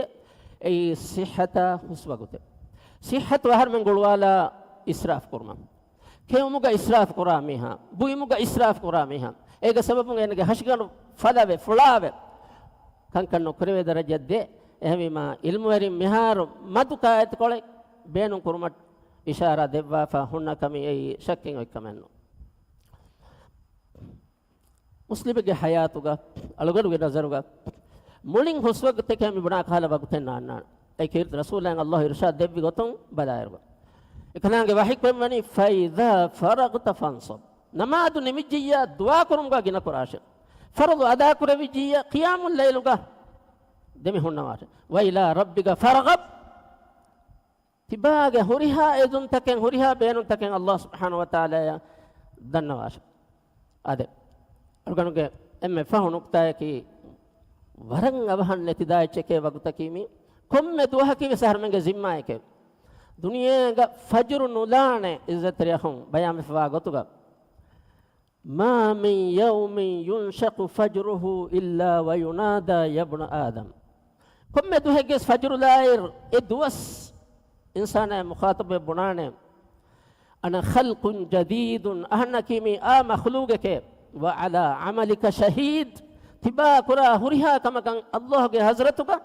އެއީ ޞިއްޙަތާ ހުސްވަގުތެއް. ޞިއްޙަތު އަހަރުމެން ގުޅުވާލާ އިސްރާފް ކުރުމަށް. ކެއުމުގަ އިސްރާފް ކުރާ މީހާ، ބުއިމުގަ އިސްރާފް ކުރާ މީހާ، އޭގެ ސަބަބުން އޭނަގެ ހަށިގަނޑު ފަލަވެ، ފުޅާވެ، ކަންކަން ނުކުރެވޭ ދަރަޖައަށް ދޭ. އެހެންވީމާ، ޢިލްމުވެރިން މިހާރު މަދު ކާއެތިކޮޅެއް ބޭނުން ކުރުމަށް އިޝާރާ ދެއްވާފަ ހުންނަ ކަމީ އެއީ ޝައްކެއް އޮތް ކަމެއް ނޫން. މުސްލިމެއްގެ ޙަޔާތުގަ، އަޅުގަނޑުގެ ނަޒަރުގަ، މުޅިން ހުސްވަގުތެކޭ މި ބުނާ ކަހަލަ ވަގުތެއް ނާންނާނެ. އެ ކީރިތި ރަސޫލާއިން ﷲ އިރުޝާދު ދެއްވި ގޮތުން ބަލާއިރުގަ، އެކަލާނގެ ވަޙީކުރަންވަނީ، فَإِذَا فَرَغْتَ فَانصَبْ. ނަމާދު ނިމިއްޖިއްޔާ ދުޢާ ކުރުމުގަ ގިނަ ކުރާށޭ. ފަރުޟު އަދާ ކުރެވިއްޖިއްޔާ ޤިޔާމުއްލައިލުގަ ދެމި ހުންނަވާށޭ. وَإِلَىٰ رَبِّكَ فَارْغَب. ތިބާގެ ހުރިހާ އެދުންތަކެއް، ހުރިހާ ބޭނުންތަކެއް ﷲ ސުބްޙާނަހޫ ވަތަޢާލާއަށް ދަންނަވާށޭ. އާދެ، އަޅުގަނޑުގެ އެންމެ ފަހު ނުކުތާއަކީ، ވަރަށް އަވަހަށް ނެތިދާ އެއްޗެކޭ ވަގުތަކީ މީ. ކޮންމެ ދުވަހަކީ ވެސް އަހަރުމެންގެ ޒިންމާއެކޭ. ދުނިޔޭގަ ފަޖުރު ނުލާނެ، އިއްޒަތްތެރި އަޚުން ބަޔާންވެފަވާ ގޮތުގަ، مَا مِنْ يَوْمٍ يُنْشَقُّ فَجْرُهُ إِلَّا وَيُنَادَىٰ يَا ابْنَ آدَمَ. ކޮންމެ ދުވަހެއްގެ ފަޖުރުލާއިރު އެ ދުވަސް އިންސާނާއި މުޚާޠަބުވެ ބުނާނެ، أَنَا خَلْقٌ جَدِيدٌ، އަހަންނަކީ މީ އާ މަޚްލޫގެކޭ، وَعَلَىٰ عَمَلِكَ شَهِيدٌ، ތިބާ ކުރާ ހުރިހާ ކަމަކަށް ﷲ ގެ ޙަޟްރަތުގަ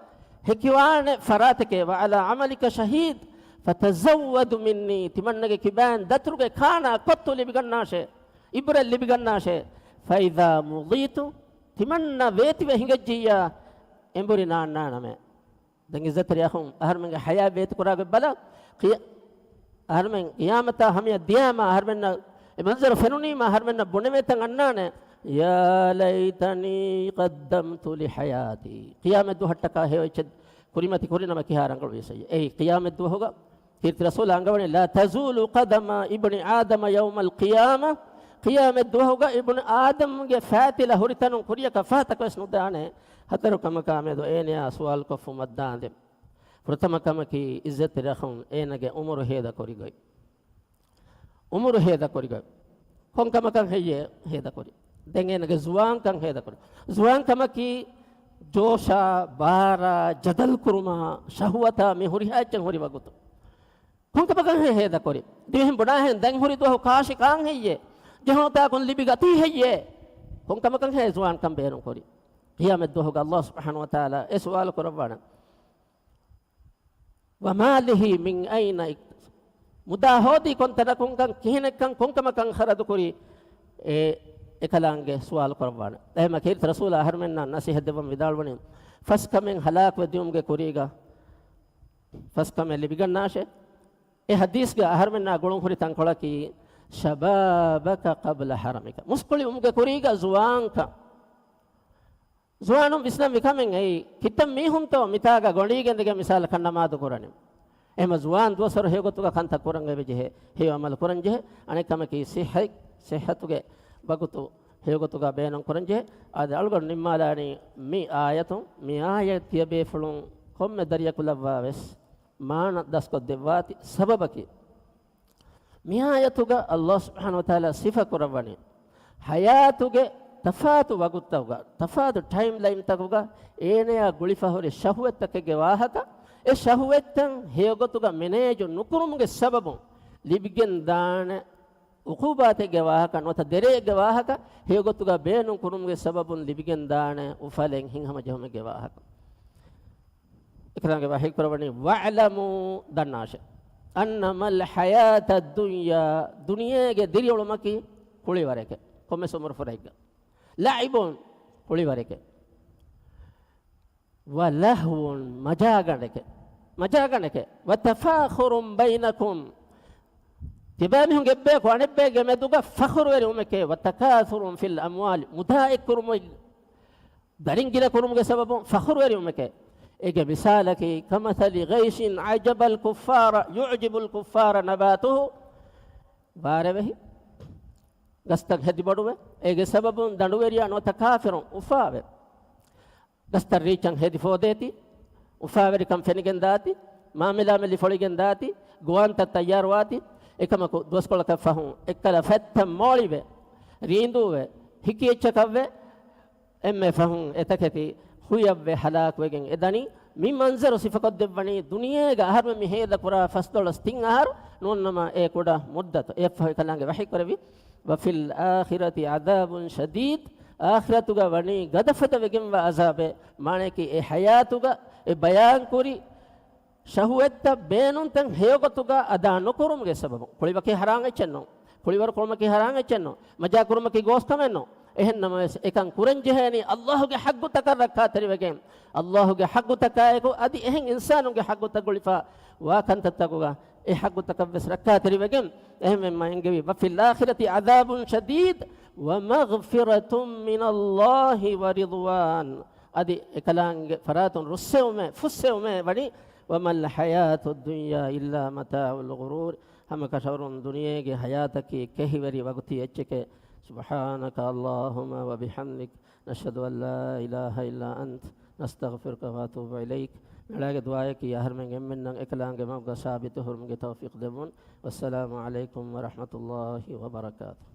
ހެކިވާނެ ފަރާތެކޭ، وَعَلَىٰ عَمَلِكَ شَهِيدٌ، فَتَزَوَّدْ مِنِّي، ތިމަންނަގެ ކިބައިން ދަތުރުގެ ކާނާ ކޮށްތު ލިބިގަންނާށޭ. ޢިބްރަތް ލިބިގަންނާށޭ. فَإِذَا مُضِيتُ، ތިމަންނަ ވޭތިވެ ހިނގައްޖިއްޔާ، އެނބުރި ނާންނާނަމޭ. ދެން އިއްޒަތްތެރި އަޚުން، އަހަރުމެންގެ ޙަޔާތް ވޭތުކުރާގޮތް ބަލަ، ޤިޔާ-، އަހަރުމެން ޤިޔާމަތާ ހަމަޔަށް ދިޔާމާ، އަހަރުމެންނަށް އެ މަންޒަރު ފެނުނީމާ، އަހަރުމެންނަށް ބުނެވޭތަން އަންނާނެ، يَا لَيْتَنِي قَدَّمْتُ لِحَيَاتِي. ޤިޔާމަތް ދުވަހަށްޓަކާ ހެޔޮ އެއްޗެއް ކުރިމަތި ކުރިނަމަ ކިހާ ރަނގަޅުވީސް އެއީ. އެއީ ޤިޔާމަތް ދުވަހުގަ ކީރިތި ރަސޫލާ އަންގަވަނީ، لَا تَزُولُ قَدَمَا ابْنِ آدَمَ يَوْمَ الْقِيَامَةِ. ޤިޔާމަތް ދުވަހުގަ އިބްނު އާދަމްގެ ފައިތިލަ ހުރިތަނުން ކުރިޔަކަށް ފަހަތަކުވެސް ނުދާނެ، ހަތަރު ކަމަކާ މެދު އޭނަޔާ ސުވާލުކޮށްފުމަށް ދާނދެން. ފުރަތަމަ ކަމަކީ، އިއްޒަތްތެރި އަޚުން، އޭނަގެ އުމުރު ހޭދަކުރި ގޮތް. އުމުރު ހޭދަކުރި ގޮތް. ކޮން ކަމަކަށް ހެއްޔޭ ހޭދަކުރި؟ ދެން އޭނަގެ ޒުވާންކަން ހޭދަކުރި. ޒުވާން ކަމަކީ ޖޯޝާ، ބާރާ، ޖަދަލު ކުރުމާ، ޝަހުވަތާ މި ހުރިހާ އެއްޗެއް ހުރި ވަގުތު. ކޮންކަމަކަށް ހޭ ހޭދަކުރި؟ ދިވެހިން ބުނާހެން ދެން ހުރި ދުވަހު ކާށި ކާން ހެއްޔޭ؟ ޖެހުނުތާކުން ލިބި ގަތީ ހެއްޔޭ؟ ކޮންކަމަކަށް ހޭ ޒުވާންކަން ބޭނުން ކުރި؟ ޤިޔާމަތް ދުވަހުގަ ﷲ ސުބްޙާނަހޫ ވަތަޢާލާ އެ ސުވާލު ކުރައްވާނެ. وَمَالِهِ مِنْ أَيْنَ اكْتَسَبَهُ. މުދާ ހޯދީ ކޮން ތަނަކުންކަން، ކިހިނެއްކަން، ކޮންކަމަކަށް ޚަރަދުކުރީ؟ އެ އެކަލާނގެ ސުވާލު ކުރައްވާނެ. އެހެމަ ކީރިތި ރަސޫލާ އަހަރުމެންނަށް ނަސޭހަތް ދެއްވަން ވިދާޅުވަނީ، ފަސް ކަމެއް ހަލާކުވެ ދިޔުމުގެ ކުރީގަ ފަސް ކަމެއް ލިބިގަންނާށޭ. އެ ޙަދީޘްގަ އަހަރުމެންނާ ގުޅުން ހުރި ތަންކޮޅަކީ، شَبَابَكَ قَبْلَ هَرَمِكَ. މުސްކުޅިވުމުގެ ކުރީގަ ޒުވާންކަން. ޒުވާނުން ވިސްނަން ވިކަމެއް އެއީ، ކިތައް މީހުންތޯ މިތާގަ ގޮނޑީގެންދެގެން މިސާލަކަށް ނަމާދު ކުރަނީ. އެހެމަ ޒުވާން ދުވަސްވަރު ހެޔޮގޮތުގަ ކަންތައް ކުރަން އެބަޖެހޭ، ހެޔޮ ޢަމަލު ކުރަން ޖެހޭ. އަނެއް ކަމަކީ ޞިއްޙަތް، ޞިއްޙަތުގެ ވަގުތު ހެޔޮގޮތުގަ ބޭނުން ކުރަން ޖެހޭ. އާދެ، އަޅުގަނޑު ނިންމާލާނީ މި އާޔަތުން، މި އާޔަތް ތިޔަބޭފުޅުން ކޮންމެ ދަރިޔަކު ލައްވާ ވެސް މާނަ ދަސްކޮށްދެއްވާތި ސަބަބަކީ، މިއާޔަތުގަ ﷲ ސުބްޙާނަހޫ ވަތަޢާލާ ސިފަކުރައްވަނީ، ޙަޔާތުގެ ތަފާތު ވަގުތުތަކުގަ، ތަފާތު ޓައިމް ލައިންތަކުގަ އޭނަޔާ ގުޅިފަ ހުރި ޝަހުވަތްތަކެއްގެ ވާހަކަ، އެ ޝަހުވަތްތައް ހެޔޮގޮތުގަ މެނޭޖު ނުކުރުމުގެ ސަބަބުން ލިބިގެންދާނެ ޢުޤޫބާތެއްގެ ވާހަކަ ނުވަތަ ދެރައެއްގެ ވާހަކަ، ހެޔޮގޮތުގަ ބޭނުން ކުރުމުގެ ސަބަބުން ލިބިގެންދާނެ އުފަލެއް ހިތްހަމަޖެހުމެއްގެ ވާހަކަ. އެކަލާނގެ ވަޙީކުރައްވަނީ، "وَاعْلَمُوا"، ދަންނާށޭ، "أَنَّمَا الْحَيَاةُ الدُّنْيَا"، ދުނިޔޭގެ ދިރިއުޅުމަކީ ކުޅިވަރެކޭ، ކޮންމެސް އުމުރުފުރައެއްގަ. "لَعِبٌ"، ކުޅިވަރެކޭ. "وَلَهْوٌ"، މަޖާގަނޑެކޭ، މަޖާގަނޑެކޭ. "وَتَفَاخُرٌ بَيْنَكُمْ"، ތިބާމީހުން އެއްބަޔަކު އަނެއްބަޔެއްގެ މެދުގަ ފަޚުރުވެރިވުމެކޭ. "وَتَكَاثُرٌ فِي الْأَمْوَالِ"، މުދާ އެއްކުރުމުގެ ދަރިން ގިނަ ކުރުމުގެ ސަބަބުން ފަޚުރުވެރިވުމެކޭ. އޭގެ މިސާލަކީ، "كَمَثَلِ غَيْثٍ أَعْجَبَ الْكُفَّارَ يُعْجِبُ الْكُفَّارَ نَبَاتُهُ"، ވާރެވެހި ގަސްތައް ހެދި ބޮޑުވެ، އޭގެ ސަބަބުން ދަނޑުވެރިޔާ ނުވަތަ ކާފިރުން އުފާވެ، ގަސްތައް ރީއްޗަށް ހެދި ފޯދޭތީ، އުފާވެރިކަން ފެނިގެން ދާތީ، މާމިލާމެލި ފޮޅިގެން ދާތީ، ގުވާންތައް ތައްޔާރުވާތީ، އެކަމަކު ދުވަސްކޮޅަކަށް ފަހުން އެއްކަލަ ފަތްތައް މޯޅިވެ، ރީނދޫވެ، ހިކި އެއްޗަކަށްވެ، އެންމެ ފަހުން އެތަކެތި ހުއިއަށްވެ ހަލާކުވެގެން އެ ދަނީ. މި މަންޒަރު ސިފަކޮށްދެއްވަނީ ދުނިޔޭގަ އަހަރުމެން މި ހޭދަކުރާ ފަސްދޮޅަސް ތިން އަހަރު ނޫންނަމަ އެ ކުޑަ މުއްދަތު. އެއަށްފަހު އެކަލާނގެ ވަޙީކުރެއްވި، "وَفِي الْآخِرَةِ عَذَابٌ شَدِيدٌ"، އާޚިރަތުގަ ވަނީ ގަދަފަދަ ވެގެންވާ އަޒާބެއް. މާނަޔަކީ އެ ޙަޔާތުގަ އެ ބަޔާންކުރި ޝަހުވަތްތައް ބޭނުންތައް ހެޔޮގޮތުގަ އަދާ ނުކުރުމުގެ ސަބަބުން. ކުޅިވަކީ ޙަރާމް އެއްޗެއް ނޫން. ކުޅިވަރު ކުރުމަކީ ޙަރާމް އެއްޗެއް ނޫން. މަޖާ ކުރުމަކީ ގޯސް ކަމެއް ނޫން. އެހެންނަމަވެސް އެކަން ކުރަންޖެހޭނީ ﷲ ގެ ޙައްޤުތަކަށް ރައްކާތެރިވެގެން. ﷲ ގެ ޙައްޤުތަކާއެކު އަދި އެހެން އިންސާނުންގެ ޙައްޤުތައް ގުޅިފަ ވާ ކަންތައްތަކުގަ އެ ޙައްޤުތަކަށްވެސް ރައްކާތެރިވެގެން. އެހެންވެ މާ އެންގެވީ، "وَفِي الْآخِرَةِ عَذَابٌ شَدِيدٌ وَمَغْفِرَةٌ مِّنَ اللَّهِ وَرِضْوَانٌ". އަދި އެކަލާނގެ ފަރާތުން ރުއްސެވުމެއް، ފުއްސެވުމެއް ވަނީ، "وَمَا الْحَيَاةُ الدُّنْيَا إِلَّا مَتَاعُ الْغُرُورِ". ހަމަކަށަވަރުން ދުނިޔޭގެ ޙަޔާތަކީ ކެހިވެރި ވަގުތީ އެއްޗެކޭ. سُبْحَانَكَ اللَّهُمَّ وَبِحَمْدِكَ، نَشْهَدُ أَنْ لَا إِلَهَ إِلَّا أَنْتَ، نَسْتَغْفِرُكَ وَنَتُوبُ إِلَيْكَ. މިއަޅާގެ ދުޢާއަކީ އަހަރުމެން އެންމެންނަށް އެކަލާނގެ މަގުގަ ސާބިތު ހުރުމުގެ ތައުފީޤު ދެއްވުން. وَالسَّلَامُ عَلَيْكُمْ وَرَحْمَةُ اللَّهِ وَبَرَكَاتُهُ.